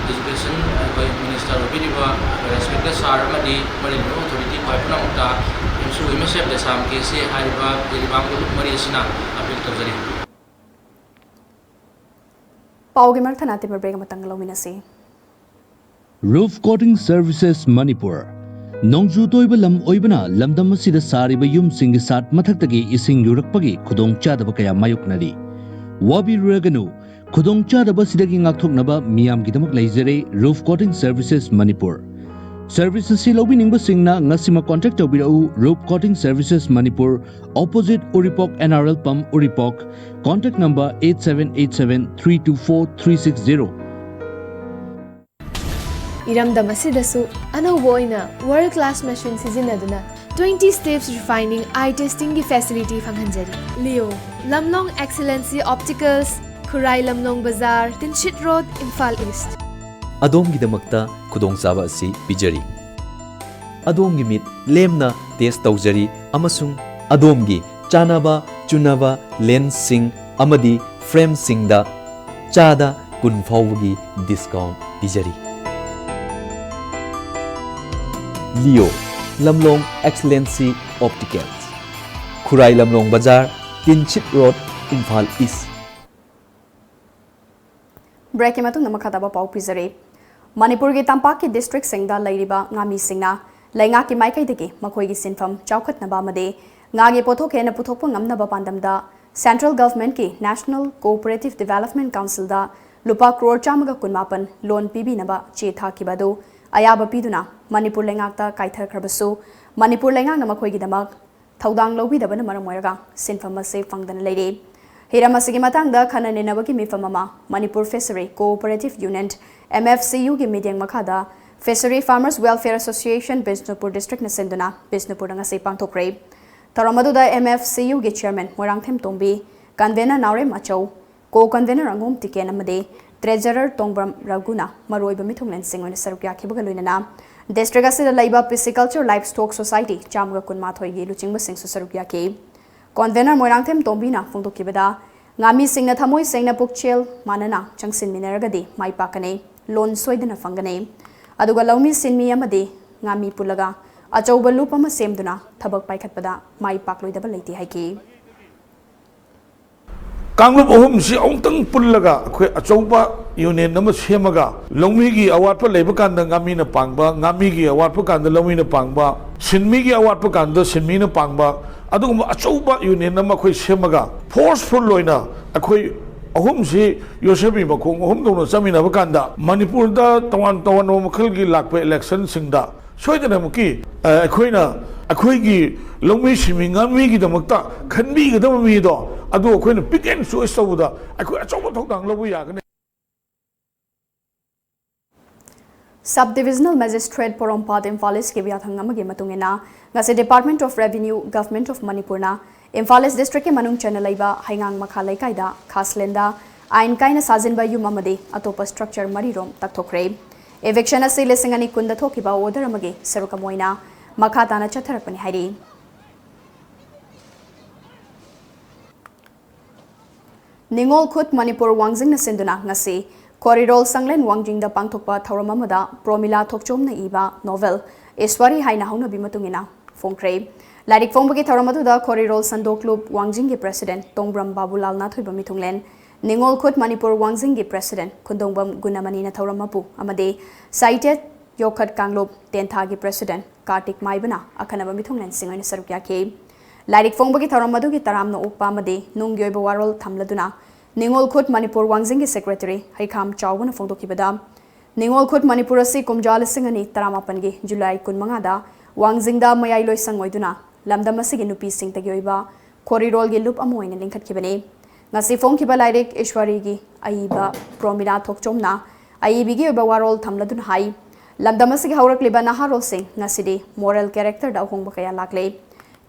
ꯑꯦꯖꯨꯀꯦꯁꯟ ꯑꯩꯈꯣꯏ ꯃꯤꯅꯤꯁꯇꯔ ꯑꯣꯏꯕꯤꯔꯤꯕ ꯑꯩꯈꯣꯏ ꯔꯦꯁꯄꯦꯛꯇꯦꯠ ꯁꯥꯔ ꯑꯃꯗꯤ ꯃꯔꯤꯜ ꯑꯣꯊꯣꯔꯤꯇꯤ ꯑꯩꯈꯣꯏ ꯄꯨꯝꯅꯃꯛꯇ ꯑꯦꯝꯁꯨ ꯑꯦꯝ ꯑꯦꯁ ꯑꯦꯐ ꯗꯦꯁꯥꯝ ꯀꯦ ꯁꯤ ꯍꯥꯏꯔꯤꯕ ꯖꯤꯔꯤꯕꯥꯝ ꯒ꯭ꯔꯨꯞ ꯃꯔꯤ ꯑꯁꯤꯅ ꯑꯄꯤꯜ ꯇꯧꯖꯔꯤ꯫ ꯄꯥꯎꯒꯤ ꯃꯔꯛ ꯊꯠꯅ ꯑꯇꯦꯟꯕ ꯕ꯭ꯔꯦꯛ ꯑꯃꯇꯪ ꯂꯧꯃꯤꯟꯅꯁꯤ꯫ Roof Coating Services Manipur. ꯅꯣꯡꯖꯨ ꯇꯣꯏꯕ ꯂꯝ ꯑꯣꯏꯕꯅ ꯂꯝꯗꯝ ꯑꯁꯤꯗ ꯁꯥꯔꯤꯕ ꯌꯨꯝꯁꯤꯡꯒꯤ ꯁꯥꯠ ꯃꯊꯛꯇꯒꯤ ꯏꯁꯤꯡ ꯌꯨꯔꯛꯄꯒꯤ ꯈꯨꯗꯣꯡꯆꯥꯗꯕ ꯀꯌꯥ ꯃꯥꯌꯣꯛꯅꯔꯤ꯫ ꯋꯥꯕꯤꯔꯨꯔꯒꯅꯨ, ꯈꯨꯗꯣꯡꯆꯥꯗꯕ ꯑꯁꯤꯗꯒꯤ ꯉꯥꯛꯊꯣꯛꯅꯕ ꯃꯤꯌꯥꯝꯒꯤꯗꯃꯛ ꯂꯩꯖꯔꯦ Roof Coating Services Manipur꯫ Service ꯑꯁꯤ ꯂꯧꯕꯤꯅꯤꯡꯕꯁꯤꯡꯅ ꯉꯁꯤꯃꯛ ꯀꯣꯟꯇꯦꯛ ꯇꯧꯕꯤꯔꯛꯎ Roof Coating Services Manipur, opposite Uripok N R L Pump, Uripok. Contact number eight seven eight seven three two four three six zero. ꯏꯔꯝꯗꯝ ꯑꯁꯤꯗꯁꯨ ꯑꯅꯧꯕ ꯑꯣꯏꯅ world class machine ꯁꯤꯖꯤꯟꯅꯗꯨꯅ twenty steps refining eye testing ꯒꯤ facility ꯐꯪꯍꯟꯖꯔꯤ꯫ Leo, Lamlong Excellency Opticals, Khurai Lamlong Bazar, Tinsid road, Imphal east. ꯑꯗꯣꯝꯒꯤꯗꯃꯛꯇ ꯈꯨꯗꯣꯡꯆꯥꯕ ꯑꯁꯤ ꯄꯤꯖꯔꯤ꯫ ꯑꯗꯣꯝꯒꯤ ꯃꯤꯠ ꯂꯦꯝꯅ ꯇꯦꯁ ꯇꯧꯖꯔꯤ ꯑꯃꯁꯨꯡ ꯑꯗꯣꯝꯒꯤ ꯆꯥꯅꯕ ꯆꯨꯅꯕ ꯂꯦꯟꯁꯁꯤꯡ ꯑꯃꯗꯤ ꯐ꯭ꯔꯦꯝꯁꯤꯡꯗ ꯆꯥꯗ ꯀꯨꯟ ꯐꯥꯎꯕꯒꯤ ꯗꯤꯁꯀꯥꯎꯟꯠ ꯄꯤꯖꯔꯤ꯫ Leo, Lamlong Excellency Opticals, Khurai Lamlong Bazar, Tinsid road, Imphal east. ꯕ꯭ꯔꯦꯛꯀꯤ ꯃꯇꯨꯡꯗ ꯃꯈꯥ ꯇꯥꯕ ꯄꯥꯎ ꯄꯤꯖꯔꯤ꯫ ꯃꯅꯤꯄꯨꯔꯒꯤ ꯇꯝꯄꯥꯛꯀꯤ ꯗꯤꯁꯇ꯭ꯔꯤꯛꯁꯤꯡꯗ ꯂꯩꯔꯤꯕ ꯉꯥꯃꯤꯁꯤꯡꯅ ꯂꯩꯉꯥꯛꯀꯤ ꯃꯥꯏꯀꯩꯗꯒꯤ ꯃꯈꯣꯏꯒꯤ ꯁꯤꯟꯐꯝ ꯆꯥꯎꯈꯠꯅꯕ ꯑꯃꯗꯤ ꯉꯥꯒꯤ ꯄꯣꯠꯊꯣꯛ ꯍꯦꯟꯅ ꯄꯨꯊꯣꯛꯄ ꯉꯝꯅꯕ ꯄꯥꯟꯗꯝꯗ ꯁꯦꯟꯇ꯭ꯔꯦꯜ ꯒꯚꯔꯟꯃꯦꯟꯠꯀꯤ ꯅꯦꯁꯅꯦꯜ ꯀꯣꯑꯣꯄꯔꯦꯇꯤꯚ ꯗꯤꯚꯦꯂꯞꯃꯦꯟꯠ ꯀꯥꯎꯟꯁꯤꯜꯗ ꯂꯨꯄꯥ ꯀ꯭ꯔꯣꯔ ꯆꯥꯝꯃꯒ ꯀꯨꯟꯃꯥꯄꯟ ꯂꯣꯟ ꯄꯤꯕꯤꯅꯕ ꯆꯦ ꯊꯥꯈꯤꯕ ꯑꯗꯨ ꯑꯌꯥꯕ ꯄꯤꯗꯨꯅ ꯃꯅꯤꯄꯨꯔ ꯂꯩꯉꯥꯛꯇ ꯀꯥꯏꯊꯈ꯭ꯔꯕꯁꯨ, ꯃꯅꯤꯄꯨꯔ ꯂꯩꯉꯥꯛꯅ ꯃꯈꯣꯏꯒꯤꯗꯃꯛ ꯊꯧꯗꯥꯡ ꯂꯧꯕꯤꯗꯕꯅ ꯃꯔꯝ ꯑꯣꯏꯔꯒ ꯁꯤꯟꯐꯝ ꯑꯁꯤ ꯐꯪꯗꯅ ꯂꯩꯔꯦ꯫ ꯍꯤꯔꯝ ꯑꯁꯤꯒꯤ ꯃꯇꯥꯡꯗ ꯈꯟꯅ ꯅꯩꯅꯕꯒꯤ ꯃꯤꯐꯝ ꯑꯃ Manipur fishery cooperative union, M F C ꯌꯨꯒꯤ ꯃꯤꯠꯌꯦꯡ ꯃꯈꯥꯗ fishery farmers welfare association Bishnupur ꯗꯤꯁꯇ꯭ꯔꯤꯛꯅ ꯁꯤꯟꯗꯨꯅ ꯕꯤꯁꯅꯨꯄꯨꯔꯗ ꯉꯁꯤ ꯄꯥꯡꯊꯣꯛꯈ꯭ꯔꯦ꯫ ꯊꯧꯔꯝ ꯑꯗꯨꯗ ꯑꯦꯝ ꯑꯦꯐ ꯁꯤ ꯌꯨꯒꯤ ꯆꯤꯌꯔꯃꯦꯟ ꯃꯣꯏꯔꯥꯡꯊꯦꯝ ꯇꯣꯝꯕꯤ, ꯀꯟꯚꯦꯅꯔ ꯅꯥꯎꯔꯦꯝ ꯑꯆꯧ, ꯀꯣ ꯀꯟꯚꯦꯅꯔ ꯑꯉꯣꯝ ꯇꯤꯀꯦꯟ ꯑꯃꯗꯤ ꯇ꯭ꯔꯦꯖꯔꯔ ꯇꯣꯡꯕ꯭ꯔꯝ ꯔꯘꯨꯅ ꯃꯔꯨꯑꯣꯏꯕ ꯃꯤꯊꯨꯡꯂꯦꯟꯁꯤꯡ ꯑꯣꯏꯅ ꯁꯔꯨꯛ ꯌꯥꯈꯤꯕꯒ ꯂꯣꯏꯅꯅ ꯗꯤꯁꯇ꯭ꯔꯤꯛ ꯑꯁꯤꯗ ꯂꯩꯕ ꯄꯤꯁꯤꯀꯜꯆꯔ ꯂꯥꯏꯚꯁ꯭ꯇꯣꯛ ꯁꯣꯁꯥꯏꯇꯤ ꯆꯥꯝꯃꯒ ꯀꯨꯟꯃꯥꯊꯣꯏꯒꯤ ꯂꯨꯆꯤꯡꯕꯁꯤꯡꯁꯨ ꯁꯔꯨꯛ ꯌꯥꯈꯤ꯫ ꯀꯣꯟꯚꯦꯅꯔ ꯃꯣꯏꯔꯥꯡꯊꯦꯝ ꯇꯣꯝꯕꯤꯅ ꯐꯣꯡꯗꯣꯛꯈꯤꯕꯗ, ꯉꯥꯃꯤꯁꯤꯡꯅ ꯊꯃꯣꯏ ꯁꯦꯡꯅ ꯄꯨꯛꯆꯦꯜ ꯃꯥꯟꯅꯅ ꯆꯪꯁꯤꯟꯃꯤꯟꯅꯔꯒꯗꯤ ꯃꯥꯏ ꯄꯥꯛꯀꯅꯤ, ꯂꯣꯟ ꯁꯣꯏꯗꯅ ꯐꯪꯒꯅꯤ꯫ ꯑꯗꯨꯒ ꯂꯧꯃꯤ ꯁꯤꯟꯃꯤ ꯑꯃꯗꯤ ꯉꯥꯃꯤ ꯄꯨꯜꯂꯒ ꯑꯆꯧꯕ ꯂꯨꯞ ꯑꯃ ꯁꯦꯝꯗꯨꯅ ꯊꯕꯛ ꯄꯥꯏꯈꯠꯄꯗ ꯃꯥꯏ ꯄꯥꯛꯂꯣꯏꯗꯕ ꯂꯩꯇꯦ ꯍꯥꯏꯈꯤ꯫ ꯀꯥꯡꯂꯨꯞ ꯑꯍꯨꯝꯁꯤ ꯑꯃꯨꯛꯇꯪ ꯄꯨꯜꯂꯒ ꯑꯩꯈꯣꯏ ꯑꯆꯧꯕ ꯌꯨꯅꯤꯌꯟ ꯑꯃ ꯁꯦꯝꯃꯒ ꯂꯧꯃꯤꯒꯤ ꯑꯋꯥꯠꯄ ꯂꯩꯕ ꯀꯥꯟꯗ ꯉꯥꯃꯤꯅ ꯄꯥꯡꯕ, ꯉꯥꯃꯤꯒꯤ ꯑꯋꯥꯠꯄ ꯀꯥꯟꯗ ꯂꯧꯃꯤꯅ ꯄꯥꯡꯕ, ꯁꯤꯟꯃꯤꯒꯤ ꯑꯋꯥꯠꯄ ꯀꯥꯟꯗ ꯁꯤꯟꯃꯤꯅ ꯄꯥꯡꯕ, ꯑꯗꯨꯒꯨꯝꯕ ꯑꯆꯧꯕ ꯌꯨꯅꯤꯌꯟ ꯑꯃ ꯑꯩꯈꯣꯏ ꯁꯦꯝꯃꯒ ꯐꯣꯔꯁꯐꯨꯜ ꯑꯣꯏꯅ ꯑꯩꯈꯣꯏ ꯑꯍꯨꯝꯁꯤ ꯌꯣꯠꯁꯕꯤ ꯃꯈꯣꯡ ꯑꯍꯨꯝꯗꯧꯅ ꯆꯠꯃꯤꯟꯅꯕ ꯀꯥꯟꯗ ꯃꯅꯤꯄꯨꯔꯗ ꯇꯣꯉꯥꯟ ꯇꯣꯉꯥꯟꯕ ꯃꯈꯜꯒꯤ ꯂꯥꯛꯄ ꯏꯂꯦꯛꯁꯟꯁꯤꯡꯗ ꯁꯣꯏꯗꯅꯃꯛꯀꯤ ꯑꯩꯈꯣꯏꯅ ꯑꯩꯈꯣꯏꯒꯤ ꯂꯧꯃꯤ ꯁꯤꯟꯃꯤ ꯉꯥꯃꯤꯒꯤꯗꯃꯛꯇ ꯈꯟꯕꯤꯒꯗꯕ ꯃꯤꯗꯣ ꯑꯗꯨ ꯑꯩꯈꯣꯏꯅ ꯄꯤꯛ ꯑꯦꯟ ꯆꯣꯏꯁ ꯇꯧꯕꯗ ꯑꯩꯈꯣꯏ ꯑꯆꯧꯕ ꯊꯧꯗꯥꯡ ꯂꯧꯕ ꯌꯥꯒꯅꯤ꯫ Sub Divisional Magistrate ꯄꯣꯔꯣꯝꯄꯥꯠ ꯏꯝꯐꯥꯜ ꯏꯁꯀꯤ ꯋꯥꯊꯪ ꯑꯃꯒꯤ ꯃꯇꯨꯡ ꯏꯟꯅ ꯉꯁꯤ Department of Revenue, Government of ꯃꯅꯤꯄꯨꯔꯅ ꯏꯝꯐꯥꯜ ꯏꯁ ꯗꯤꯁꯇ꯭ꯔꯤꯛꯀꯤ ꯃꯅꯨꯡ ꯆꯟꯅ ꯂꯩꯕ ꯍꯩꯉꯥꯡ ꯃꯈꯥ ꯂꯩꯀꯥꯏꯗ ꯈꯥꯁꯂꯦꯟꯗ ꯑꯥꯏꯟ ꯀꯥꯏꯅ ꯁꯥꯖꯤꯟꯕ ꯌꯨꯝ ꯑꯃꯗꯤ ꯑꯇꯣꯞꯄ ꯁ꯭ꯇ꯭ꯔꯛꯆꯔ ꯃꯔꯤꯔꯣꯝ ꯇꯛꯊꯣꯛꯈ꯭ꯔꯦ꯫ ꯏꯚꯤꯛꯁꯟ ꯑꯁꯤ ꯂꯤꯁꯤꯡ ꯑꯅꯤ ꯀꯨꯟꯗ ꯊꯣꯛꯈꯤꯕ ꯑꯣꯔꯗꯔ ꯑꯃꯒꯤ ꯁꯔꯨꯛ ꯑꯃ ꯑꯣꯏꯅ ꯃꯈꯥ ꯇꯥꯅ ꯆꯠꯊꯔꯛꯄꯅꯤ ꯍꯥꯏꯔꯤ꯫ ꯅꯤꯉꯣꯜ ꯈꯨꯠ ꯃꯅꯤꯄꯨꯔ ꯋꯥꯡꯖꯤꯡꯅ ꯁꯤꯟꯗꯨꯅ ꯉꯁꯤ ꯈꯣꯔꯤꯔꯣꯜ ꯁꯪꯂꯦꯟ ꯋꯥꯡꯖꯤꯡꯗ ꯄꯥꯡꯊꯣꯛꯄ ꯊꯧꯔꯝ ꯑꯃꯗ ꯄ꯭ꯔꯣꯃꯤꯂꯥ ꯊꯣꯛꯆꯣꯝꯅ ꯏꯕ ꯅꯣꯚꯦꯜ ꯏꯁ꯭ꯋꯥꯔꯤ ꯍꯥꯏꯅ ꯍꯧꯅꯕꯤ ꯃꯇꯨꯡ ꯏꯟꯅ ꯐꯣꯡꯈ꯭ꯔꯦ꯫ ꯂꯥꯏꯔꯤꯛ ꯐꯣꯡꯕꯒꯤ ꯊꯧꯔꯝ ꯑꯗꯨꯗ ꯈꯣꯔꯤꯔꯣꯜ ꯁꯟꯗꯣꯛ ꯀ꯭ꯂꯨꯕ ꯋꯥꯡꯖꯤꯡꯒꯤ ꯄ꯭ꯔꯦꯁꯤꯗꯦꯟꯠ ꯇꯣꯡꯕ꯭ꯔꯝ ꯕꯥꯕꯨꯂꯥꯜ ꯅꯥꯊꯣꯏꯕ ꯃꯤꯊꯨꯡꯂꯦꯟ, ꯅꯤꯉꯣꯜ ꯈꯨꯠ ꯃꯅꯤꯄꯨꯔ ꯋꯥꯡꯖꯤꯡꯒꯤ ꯄ꯭ꯔꯦꯁꯤꯗꯦꯟꯠ ꯈꯨꯟꯗꯣꯡꯕꯝ ꯒꯨꯅꯃꯅꯤꯅ ꯊꯧꯔꯝ ꯃꯄꯨ ꯑꯃꯗꯤ ꯁꯥꯍꯤꯇ꯭ꯌ ꯌꯣꯛꯈꯠ ꯀꯥꯡꯂꯨꯞ ꯇꯦꯟꯊꯥꯒꯤ ꯄ꯭ꯔꯦꯁꯤꯗꯦꯟꯠ ꯀꯥꯔꯇꯤꯛ ꯃꯥꯏꯕꯅ ꯑꯈꯟꯅꯕ ꯃꯤꯊꯨꯡꯂꯦꯟꯁꯤꯡ ꯑꯣꯏꯅ ꯁꯔꯨꯛ ꯌꯥꯈꯤ꯫ ꯂꯥꯏꯔꯤꯛ ꯐꯣꯡꯕꯒꯤ ꯊꯧꯔꯝ ꯑꯗꯨꯒꯤ ꯇꯔꯥꯝꯅ ꯑꯣꯛꯄ ꯑꯃꯗꯤ ꯅꯨꯡꯒꯤ ꯑꯣꯏꯕ ꯋꯥꯔꯣꯜ ꯊꯝꯂꯗꯨꯅ ꯅꯤꯉꯣꯜ ꯈꯨꯠ ꯃꯅꯤꯄꯨꯔ ꯋꯥꯡꯖꯤꯡꯒꯤ ꯁꯦꯀ꯭ꯔꯦꯇꯔꯤ ꯍꯩꯈꯥꯝ ꯆꯥꯎꯕꯅ ꯐꯣꯡꯗꯣꯛꯈꯤꯕꯗ, ꯅꯤꯉꯣꯜ ꯈꯨꯠ ꯃꯅꯤꯄꯨꯔ ꯑꯁꯤ ꯀꯨꯝꯖꯥ ꯂꯤꯁꯤꯡ ꯑꯅꯤ ꯇꯔꯥꯃꯥꯄꯟꯒꯤ ꯖꯨꯂꯥꯏ ꯀꯨꯟꯃꯉꯥꯗ ꯋꯥꯡꯖꯤꯡꯗ ꯃꯌꯥꯏ ꯂꯣꯏꯁꯪ ꯑꯣꯏꯗꯨꯅ ꯂꯝꯗꯝ ꯑꯁꯤꯒꯤ ꯅꯨꯄꯤꯁꯤꯡꯇꯒꯤ ꯑꯣꯏꯕ ꯈꯣꯔꯤꯔꯣꯜꯒꯤ ꯂꯨꯞ ꯑꯃ ꯑꯣꯏꯅ ꯂꯤꯡꯈꯠꯈꯤꯕꯅꯤ꯫ ꯉꯁꯤ ꯐꯣꯡꯈꯤꯕ ꯂꯥꯏꯔꯤꯛ ꯏꯁ꯭ꯋꯥꯔꯤꯒꯤ ꯑꯏꯕ ꯄ꯭ꯔꯣꯃꯤꯂꯥ ꯊꯣꯛꯆꯣꯝꯅ ꯑꯏꯕꯤꯒꯤ ꯑꯣꯏꯕ ꯋꯥꯔꯣꯜ ꯊꯝꯂꯗꯨꯅ ꯍꯥꯏ, ꯂꯝꯗꯝ ꯑꯁꯤꯒꯤ ꯍꯧꯔꯛꯂꯤꯕ ꯅꯍꯥꯔꯣꯜꯁꯤꯡ ꯉꯁꯤꯗꯤ ꯃꯣꯔꯦꯜ ꯀꯦꯔꯦꯛꯇꯔꯗ ꯑꯍꯣꯡꯕ ꯀꯌꯥ ꯂꯥꯛꯂꯦ꯫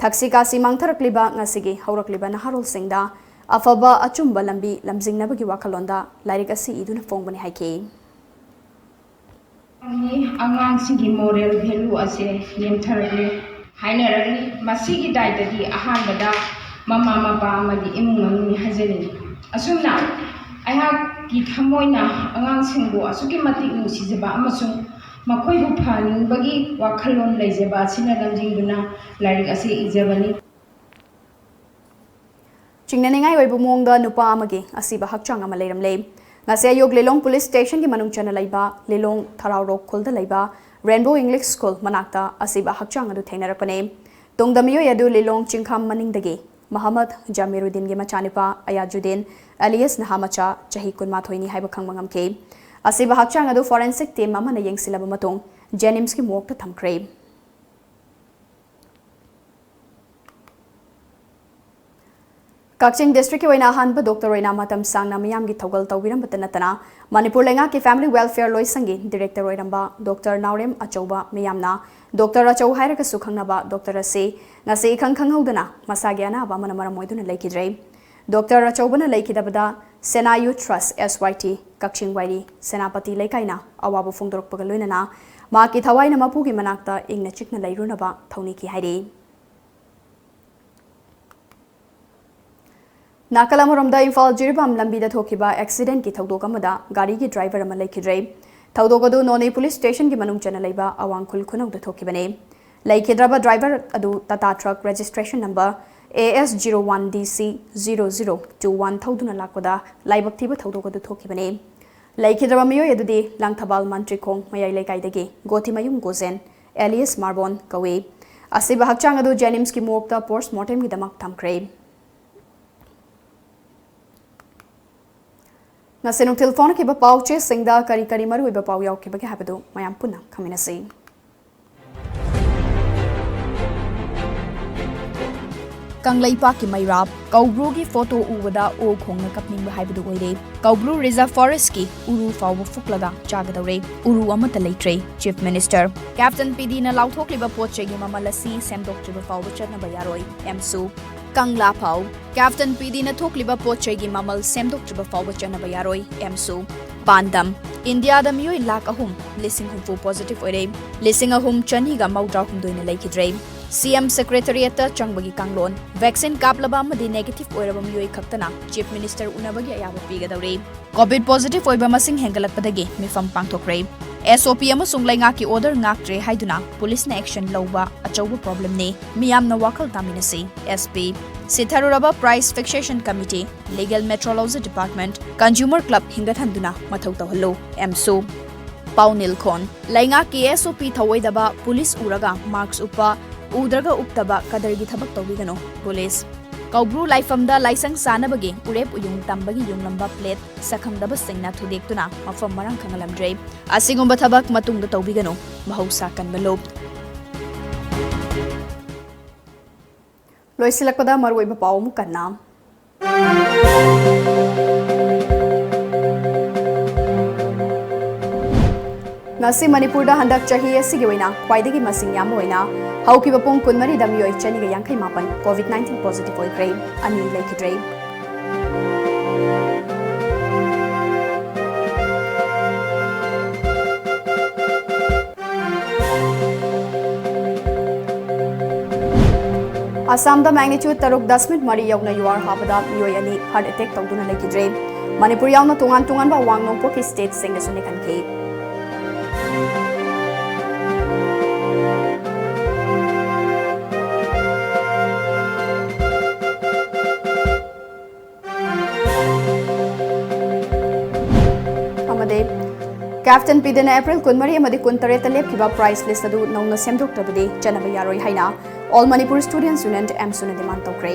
ꯊꯛꯁꯤ ꯈꯥꯁꯤ ꯃꯥꯡꯊꯔꯛꯂꯤꯕ ꯉꯁꯤꯒꯤ ꯍꯧꯔꯛꯂꯤꯕ ꯅꯍꯥꯔꯣꯜꯁꯤꯡꯗ ꯑꯐꯕ ꯑꯆꯨꯝꯕ ꯂꯝꯕꯤ ꯂꯝꯖꯤꯡꯅꯕꯒꯤ ꯋꯥꯈꯜꯂꯣꯟꯗ ꯂꯥꯏꯔꯤꯛ ꯑꯁꯤ ꯏꯗꯨꯅ ꯐꯣꯡꯕꯅꯤ ꯍꯥꯏꯈꯤ꯫ ꯑꯉꯥꯡꯁꯤꯒꯤ ꯃꯣꯔꯦꯜ ꯚꯦꯂꯨ ꯑꯁꯦ ꯅꯦꯝꯊꯔꯛꯂꯦ ꯍꯥꯏꯅꯔꯛꯂꯤ꯫ ꯃꯁꯤꯒꯤ ꯗꯥꯏꯇꯗꯤ ꯑꯍꯥꯟꯕꯗ ꯃꯃꯥ ꯃꯄꯥ ꯑꯃꯗꯤ ꯏꯃꯨꯡ ꯃꯅꯨꯡꯅꯤ ꯍꯥꯏꯖꯅꯤꯡꯏ꯫ ꯑꯁꯨꯝꯅ ꯑꯩꯍꯥꯛꯀꯤ ꯊꯃꯣꯏꯅ ꯑꯉꯥꯡꯁꯤꯡꯕꯨ ꯑꯁꯨꯛꯀꯤ ꯃꯇꯤꯛ ꯅꯨꯡꯁꯤꯖꯕ ꯑꯃꯁꯨꯡ ꯃꯈꯣꯏꯕꯨ ꯐꯍꯟꯅꯤꯡꯕꯒꯤ ꯋꯥꯈꯜꯂꯣꯟ ꯂꯩꯖꯕ ꯑꯁꯤꯅ ꯂꯝꯖꯤꯡꯗꯨꯅ ꯂꯥꯏꯔꯤꯛ ꯑꯁꯤ ꯏꯖꯕꯅꯤ꯫ ꯆꯤꯡꯅꯅꯤꯡꯉꯥꯏ ꯑꯣꯏꯕ ꯃꯑꯣꯡꯗ ꯅꯨꯄꯥ ꯑꯃꯒꯤ ꯑꯁꯤꯕ ꯍꯛꯆꯥꯡ ꯑꯃ ꯂꯩꯔꯝꯂꯦ꯫ ꯉꯁꯤ ꯑꯌꯨꯛ ꯂꯤꯂꯣꯡ ꯄꯨꯂꯤꯁ ꯁ꯭ꯇꯦꯁꯟꯒꯤ ꯃꯅꯨꯡ ꯆꯟꯅ ꯂꯩꯕ ꯂꯤꯂꯣꯡ ꯊꯔꯥꯎꯔꯣꯛ ꯈꯨꯜꯗ ꯂꯩꯕ ꯔꯦꯟꯕꯣ ꯏꯪꯂꯤꯁ ꯁ꯭ꯀꯨꯜ ꯃꯅꯥꯛꯇ ꯑꯁꯤꯕ ꯍꯛꯆꯥꯡ ꯑꯗꯨ ꯊꯦꯡꯅꯔꯛꯄꯅꯦ꯫ ꯇꯨꯡꯗ ꯃꯤꯑꯣꯏ ꯑꯗꯨ ꯂꯤꯂꯣꯡ ꯆꯤꯡꯈꯥꯝ ꯃꯅꯤꯡꯗꯒꯤ ꯃꯍꯝꯃꯗ ꯖꯃꯤꯔꯨꯗꯤꯟꯒꯤ ꯃꯆꯥꯅꯨꯄꯥ ꯑꯌꯥꯖꯨꯗꯤꯟ ꯑꯦꯂꯤꯌꯁ ꯅꯍꯥ ꯃꯆꯥ ꯆꯍꯤ ꯀꯨꯟꯃꯥꯊꯣꯏꯅꯤ ꯍꯥꯏꯕ ꯈꯪꯕ ꯉꯝꯈꯤ꯫ ꯑꯁꯤꯕ ꯍꯛꯆꯥꯡ ꯑꯗꯨ ꯐꯣꯔꯦꯟꯁꯤꯛ ꯇꯤꯝ ꯑꯃꯅ ꯌꯦꯡꯁꯤꯜꯂꯕ ꯃꯇꯨꯡ ꯖꯦꯅꯤꯝꯁꯀꯤ ꯃꯣꯔꯒꯇ ꯊꯝꯈ꯭ꯔꯦ꯫ ꯀꯛꯆꯤꯡ ꯗꯤꯁꯇ꯭ꯔꯤꯛꯀꯤ ꯑꯣꯏꯅ ꯑꯍꯥꯟꯕ ꯗꯣꯛꯇꯔ ꯑꯣꯏꯅ ꯃꯇꯝ ꯁꯥꯡꯅ ꯃꯤꯌꯥꯝꯒꯤ ꯊꯧꯒꯜ ꯇꯧꯕꯤꯔꯝꯕꯇ ꯅꯠꯇꯅ ꯃꯅꯤꯄꯨꯔ ꯂꯩꯉꯥꯛꯀꯤ ꯐꯦꯃꯤꯂꯤ ꯋꯦꯜꯐꯤꯌꯔ ꯂꯣꯏꯁꯪꯒꯤ ꯗꯤꯔꯦꯛꯇꯔ ꯑꯣꯏꯔꯝꯕ ꯗꯣꯛꯇꯔ ꯅꯥꯎꯔꯦꯝ ꯑꯆꯧꯕ, ꯃꯤꯌꯥꯝꯅ ꯗꯣꯛꯇꯔ ꯑꯆꯧ ꯍꯥꯏꯔꯒꯁꯨ ꯈꯪꯅꯕ ꯗꯣꯛꯇꯔ ꯑꯁꯤ ꯉꯁꯤ ꯏꯈꯪ ꯈꯪꯍꯧꯗꯅ ꯃꯁꯥꯒꯤ ꯑꯅꯥꯕ ꯑꯃꯅ ꯃꯔꯝ ꯑꯣꯏꯗꯨꯅ ꯂꯩꯈꯤꯗ꯭ꯔꯦ꯫ ꯗꯣꯛꯇꯔ ꯑꯆꯧꯕꯅ ꯂꯩꯈꯤꯗꯕꯗ ꯁꯦꯅꯥ ꯌꯨꯊ ꯇ꯭ꯔꯁ, ꯑꯦꯁ ꯋꯥꯏ ꯇꯤ, ꯀꯛꯆꯤꯡ ꯋꯥꯏꯔꯤ, ꯁꯦꯅꯥꯄꯇꯤ ꯂꯩꯀꯥꯏꯅ ꯑꯋꯥꯕ ꯐꯣꯡꯗꯣꯔꯛꯄꯒ ꯂꯣꯏꯅꯅ ꯃꯍꯥꯛꯀꯤ ꯊꯋꯥꯏꯅ ꯃꯄꯨꯒꯤ ꯃꯅꯥꯛꯇ ꯏꯪꯅ ꯆꯤꯛꯅ ꯂꯩꯔꯨꯅꯕ ꯊꯧꯅꯤꯈꯤ ꯍꯥꯏꯔꯤ꯫ ꯅꯥꯀꯜ ꯑꯃꯔꯣꯝꯗ ꯏꯝꯐꯥꯜ ꯖꯤꯔꯤꯕꯥꯝ ꯂꯝꯕꯤꯗ ꯊꯣꯛꯈꯤꯕ ꯑꯦꯛꯁꯤꯗꯦꯟꯠꯀꯤ ꯊꯧꯗꯣꯛ ꯑꯃꯗ ꯒꯥꯔꯤꯒꯤ ꯗ꯭ꯔꯥꯏꯚꯔ ꯑꯃ ꯂꯩꯈꯤꯗ꯭ꯔꯦ꯫ ꯊꯧꯗꯣꯛ ꯑꯗꯨ ꯅꯣꯅꯦ ꯄꯨꯂꯤꯁ ꯁ꯭ꯇꯦꯁꯟꯒꯤ ꯃꯅꯨꯡ ꯆꯟꯅ ꯂꯩꯕ ꯑꯋꯥꯡ ꯈꯨꯜ ꯈꯨꯅꯧꯗ ꯊꯣꯛꯈꯤꯕꯅꯤ꯫ ꯂꯩꯈꯤꯗ꯭ꯔꯕ ꯗ꯭ꯔꯥꯏꯚꯔ ꯑꯗꯨ Tata truck registration number A S zero one D C zero zero two one ꯊꯧꯗꯨꯅ ꯂꯥꯛꯄꯗ ꯂꯥꯏꯕꯛ ꯊꯤꯕ ꯊꯧꯗꯣꯛ ꯑꯗꯨ ꯊꯣꯛꯈꯤꯕꯅꯤ꯫ ꯂꯩꯈꯤꯗ꯭ꯔꯕ ꯃꯤꯑꯣꯏ ꯑꯗꯨꯗꯤ ꯂꯥꯡꯊꯕꯥꯜ ꯃꯟꯇ꯭ꯔꯤꯈꯣꯡ ꯃꯌꯥꯏ ꯂꯩꯀꯥꯏꯗꯒꯤ ꯒꯣꯊꯤꯃꯌꯨꯝ ꯒꯣꯖꯦꯟ ꯑꯦꯂꯤꯌꯁ ꯃꯥꯔꯕꯣꯟ ꯀꯧꯏ꯫ ꯑꯁꯤꯕ ꯍꯛꯆꯥꯡ ꯑꯗꯨ ꯖꯦꯅꯤꯝꯁꯀꯤ ꯃꯣꯔꯒꯇ ꯄꯣꯁꯠꯃꯣꯔꯇꯦꯝꯒꯤꯗꯃꯛ ꯊꯝꯈ꯭ꯔꯦ꯫ ꯉꯁꯤ ꯅꯨꯡꯊꯤꯜ ꯐꯣꯡꯈꯤꯕ ꯄꯥꯎ ꯆꯦꯁꯤꯡꯗ ꯀꯔꯤ ꯀꯔꯤ ꯃꯔꯨꯑꯣꯏꯕ ꯄꯥꯎ ꯌꯥꯎꯈꯤꯕꯒꯦ ꯍꯥꯏꯕꯗꯨ ꯃꯌꯥꯝ ꯄꯨꯟꯅ ꯈꯪꯃꯤꯟꯅꯁꯤ꯫ ꯀꯪꯂꯩꯄꯥꯛꯀꯤ ꯃꯩꯔꯥ, ꯀꯧꯕ꯭ꯔꯨꯒꯤ ꯐꯣꯇꯣ ꯎꯕꯗ ꯑꯣꯛ ꯈꯣꯡꯅ ꯀꯞꯅꯤꯡꯕ ꯍꯥꯏꯕꯗꯨ ꯑꯣꯏꯔꯦ꯫ ꯀꯧꯕ꯭ꯔꯨ ꯔꯤꯖꯔꯚ ꯐꯣꯔꯦꯁ꯭ꯠꯀꯤ ꯎꯔꯨ ꯐꯥꯎꯕ ꯐꯨꯛꯂꯒ ꯆꯥꯒꯗꯧꯔꯦ꯫ ꯎꯔꯨ ꯑꯃꯠꯇ ꯂꯩꯇ꯭ꯔꯦ, ꯆꯤꯐ ꯃꯤꯅꯤꯁꯇꯔ꯫ ꯀꯦꯞꯇꯦꯟ ꯄꯤ ꯗꯤꯅ ꯂꯥꯎꯊꯣꯛꯂꯤꯕ ꯄꯣꯠ ꯆꯩꯒꯤ ꯃꯃꯜ ꯑꯁꯤ ꯁꯦꯝꯗꯣꯛꯇ꯭ꯔꯤꯕ ꯐꯥꯎꯕ ꯆꯠꯅꯕ ꯌꯥꯔꯣꯏ, ꯑꯦꯝꯁꯨ꯫ ꯀꯪꯂꯥ ꯐꯥꯎ꯫ ꯀꯦꯞꯇꯦꯟ ꯄꯤ ꯗꯤꯅ ꯊꯣꯛꯂꯤꯕ ꯄꯣꯠ ꯆꯩꯒꯤ ꯃꯃꯜ ꯁꯦꯝꯗꯣꯛꯇ꯭ꯔꯤꯕ ꯐꯥꯎꯕ ꯆꯠꯅꯕ ꯌꯥꯔꯣꯏ, ꯑꯦꯝꯁꯨ꯫ ꯄꯥꯟꯗꯝ, ꯏꯟꯗꯤꯌꯥꯗ ꯃꯤꯑꯣꯏ ꯂꯥꯈ ꯑꯍꯨꯝ ꯂꯤꯁꯤꯡ ꯍꯨꯝꯐꯨ ꯄꯣꯖꯤꯇꯤꯚ ꯑꯣꯏꯔꯦ, ꯂꯤꯁꯤꯡ ꯑꯍꯨꯝ ꯆꯅꯤꯒ ꯃꯧꯗ꯭ꯔꯥ ꯍꯨꯝꯗꯣꯏꯅ ꯂꯩꯈꯤꯗ꯭ꯔꯦ꯫ ꯁꯤ ꯑꯦꯝ ꯁꯦꯀ꯭ꯔꯦꯇꯔꯤꯌꯦꯠꯇ ꯆꯪꯕꯒꯤ ꯀꯥꯡꯂꯣꯟ꯫ ꯚꯦꯛꯁꯤꯟ ꯀꯥꯞꯂꯕ ꯑꯃꯗꯤ ꯅꯦꯒꯦꯇꯤꯚ ꯑꯣꯏꯔꯕ ꯃꯤꯑꯣꯏ ꯈꯛꯇꯅ ꯆꯤꯐ ꯃꯤꯅꯤꯁꯇꯔ ꯎꯅꯕꯒꯤ ꯑꯌꯥꯕ ꯄꯤꯒꯗꯧꯔꯤ꯫ ꯀꯣꯚꯤꯗ ꯄꯣꯖꯤꯇꯤꯚ ꯑꯣꯏꯕ ꯃꯁꯤꯡ ꯍꯦꯟꯒꯠꯂꯛꯄꯗꯒꯤ ꯃꯤꯐꯝ ꯄꯥꯡꯊꯣꯛꯈ꯭ꯔꯦ꯫ ꯑꯦꯁ ꯑꯣ ꯄꯤ ꯑꯃꯁꯨꯡ ꯂꯩꯉꯥꯛꯀꯤ ꯑꯣꯔꯗꯔ ꯉꯥꯛꯇ꯭ꯔꯦ ꯍꯥꯏꯗꯨꯅ ꯄꯨꯂꯤꯁꯅ ꯑꯦꯛꯁꯟ ꯂꯧꯕ ꯑꯆꯧꯕ ꯄ꯭ꯔꯣꯕ꯭ꯂꯦꯝꯅꯤ꯫ ꯃꯤꯌꯥꯝꯅ ꯋꯥꯈꯜ ꯇꯥꯃꯤꯟꯅꯁꯤ꯫ S P. ꯁꯤꯊꯔꯨꯔꯕ price fixation committee, legal metrology department, consumer club ꯍꯤꯡꯒꯠꯍꯟꯗꯨꯅ ꯃꯊꯧ ꯇꯧꯍꯜꯂꯨ꯫ ꯑꯦꯝꯁꯨ꯫ ꯄꯥꯎ ꯅꯤꯜꯈꯣꯟ꯫ ꯂꯩꯉꯥꯛꯀꯤ ꯑꯦꯁ ꯑꯣ ꯄꯤ ꯊꯧꯑꯣꯏꯗꯕ, ꯄꯨꯂꯤꯁ ꯎꯔꯒ ꯃꯥꯁꯛ ꯎꯞꯄ, ꯎꯗ꯭ꯔꯒ ꯎꯞꯇꯕ ꯀꯗꯔꯒꯤ ꯊꯕꯛ ꯇꯧꯕꯤꯒꯅꯨ꯫ ꯄꯨꯂꯤꯁ꯫ ꯀꯧꯕ꯭ꯔꯨ ꯂꯥꯏꯐꯝꯗ ꯂꯥꯏꯁꯪ ꯁꯥꯅꯕꯒꯤ ꯎꯔꯦꯞ ꯎꯌꯨꯡ ꯇꯝꯕꯒꯤ ꯌꯨꯡꯂꯝꯕ ꯄ꯭ꯂꯦꯠ ꯁꯛꯈꯪꯗꯕꯁꯤꯡꯅ ꯊꯨꯗꯦꯛꯇꯨꯅ ꯃꯐꯝ ꯃꯔꯥꯡ ꯈꯪꯍꯜꯂꯝꯗ꯭ꯔꯦ꯫ ꯑꯁꯤꯒꯨꯝꯕ ꯊꯕꯛ ꯃꯇꯨꯡꯗ ꯇꯧꯕꯤꯒꯅꯨ꯫ ꯃꯍꯧꯁꯥ ꯀꯟꯕ ꯂꯨꯞ꯫ ꯂꯣꯏꯁꯤꯜꯂꯛꯄꯗ ꯃꯔꯨꯑꯣꯏꯕ ꯄꯥꯎ ꯑꯃꯨꯛ ꯀꯟꯅ꯫ ꯉꯁꯤ ꯃꯅꯤꯄꯨꯔꯗ ꯍꯟꯗꯛ ꯆꯍꯤ ꯑꯁꯤꯒꯤ ꯑꯣꯏꯅ ꯈ꯭ꯋꯥꯏꯗꯒꯤ ꯃꯁꯤꯡ ꯌꯥꯝꯕ ꯑꯣꯏꯅ ꯍꯧꯈꯤꯕ ꯄꯨꯡ ꯀꯨꯟꯃꯔꯤꯗ ꯃꯤꯑꯣꯏ ꯆꯅꯤꯒ ꯌꯥꯡꯈꯩ ꯃꯥꯄꯟ ꯀꯣꯚꯤꯗ ꯅꯥꯏꯟꯇꯤꯟ ꯄꯣꯖꯤꯇꯤꯚ ꯑꯣꯏꯈ꯭ꯔꯦ, ꯑꯅꯤ ꯂꯩꯈꯤꯗ꯭ꯔꯦ꯫ ꯑꯁꯥꯝꯗ ꯃꯦꯒꯅꯤꯆꯨꯗ ꯇꯔꯨꯛ ꯗꯁꯃꯤꯛ ꯃꯔꯤ ꯌꯧꯅ ꯌꯨꯍꯥꯔ ꯍꯥꯕꯗ ꯃꯤꯑꯣꯏ ꯑꯅꯤ ꯍꯥꯔꯠ ꯑꯦꯇꯦꯛ ꯇꯧꯗꯨꯅ ꯂꯩꯈꯤꯗ꯭ꯔꯦ꯫ ꯃꯅꯤꯄꯨꯔ ꯌꯥꯎꯅ ꯇꯣꯉꯥꯟ ꯇꯣꯉꯥꯟꯕ ꯑꯋꯥꯡ ꯅꯣꯡꯄꯣꯛꯀꯤ ꯁ꯭ꯇꯦꯠꯁꯤꯡꯗꯁꯨ ꯅꯦꯛꯍꯟꯈꯤ꯫ ꯑꯃꯗꯤ ꯀꯦꯞꯇꯦꯟ ꯄꯤꯗꯅ ꯑꯦꯄ꯭ꯔꯤꯜ ꯀꯨꯟꯃꯔꯤ ꯑꯃꯗꯤ ꯀꯨꯟꯇꯔꯦꯠꯇ ꯂꯦꯞꯈꯤꯕ ꯄ꯭ꯔꯥꯏꯖ ꯂꯤꯁ ꯑꯗꯨ ꯅꯧꯅ ꯁꯦꯝꯗꯣꯛꯇꯕꯗꯤ ꯆꯠꯅꯕ ꯌꯥꯔꯣꯏ ꯍꯥꯏꯅ All Manipur Students Union, ꯑꯦꯝꯁꯨꯅ ꯗꯤꯃꯥꯟ ꯇꯧꯈ꯭ꯔꯦ꯫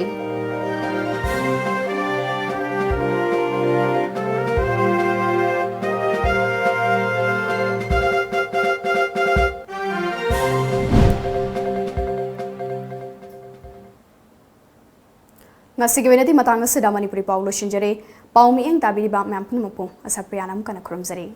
ꯉꯁꯤꯒꯤ ꯑꯣꯏꯅꯗꯤ ꯃꯇꯥꯡ ꯑꯁꯤꯗ ꯃꯅꯤꯄꯨꯔꯤ ꯄꯥꯎ ꯂꯣꯏꯁꯤꯟꯖꯔꯦ꯫ ꯄꯥꯎ ꯃꯤꯠꯌꯦꯡ ꯇꯥꯕꯤꯔꯤꯕ ꯃꯌꯥꯝ ꯄꯨꯝꯅꯃꯛꯄꯨ ꯑꯁꯥꯄ꯭ꯔꯤꯌꯥꯅ ꯑꯃꯨꯛ ꯍꯟꯅ ꯈꯨꯔꯨꯝꯖꯔꯤ꯫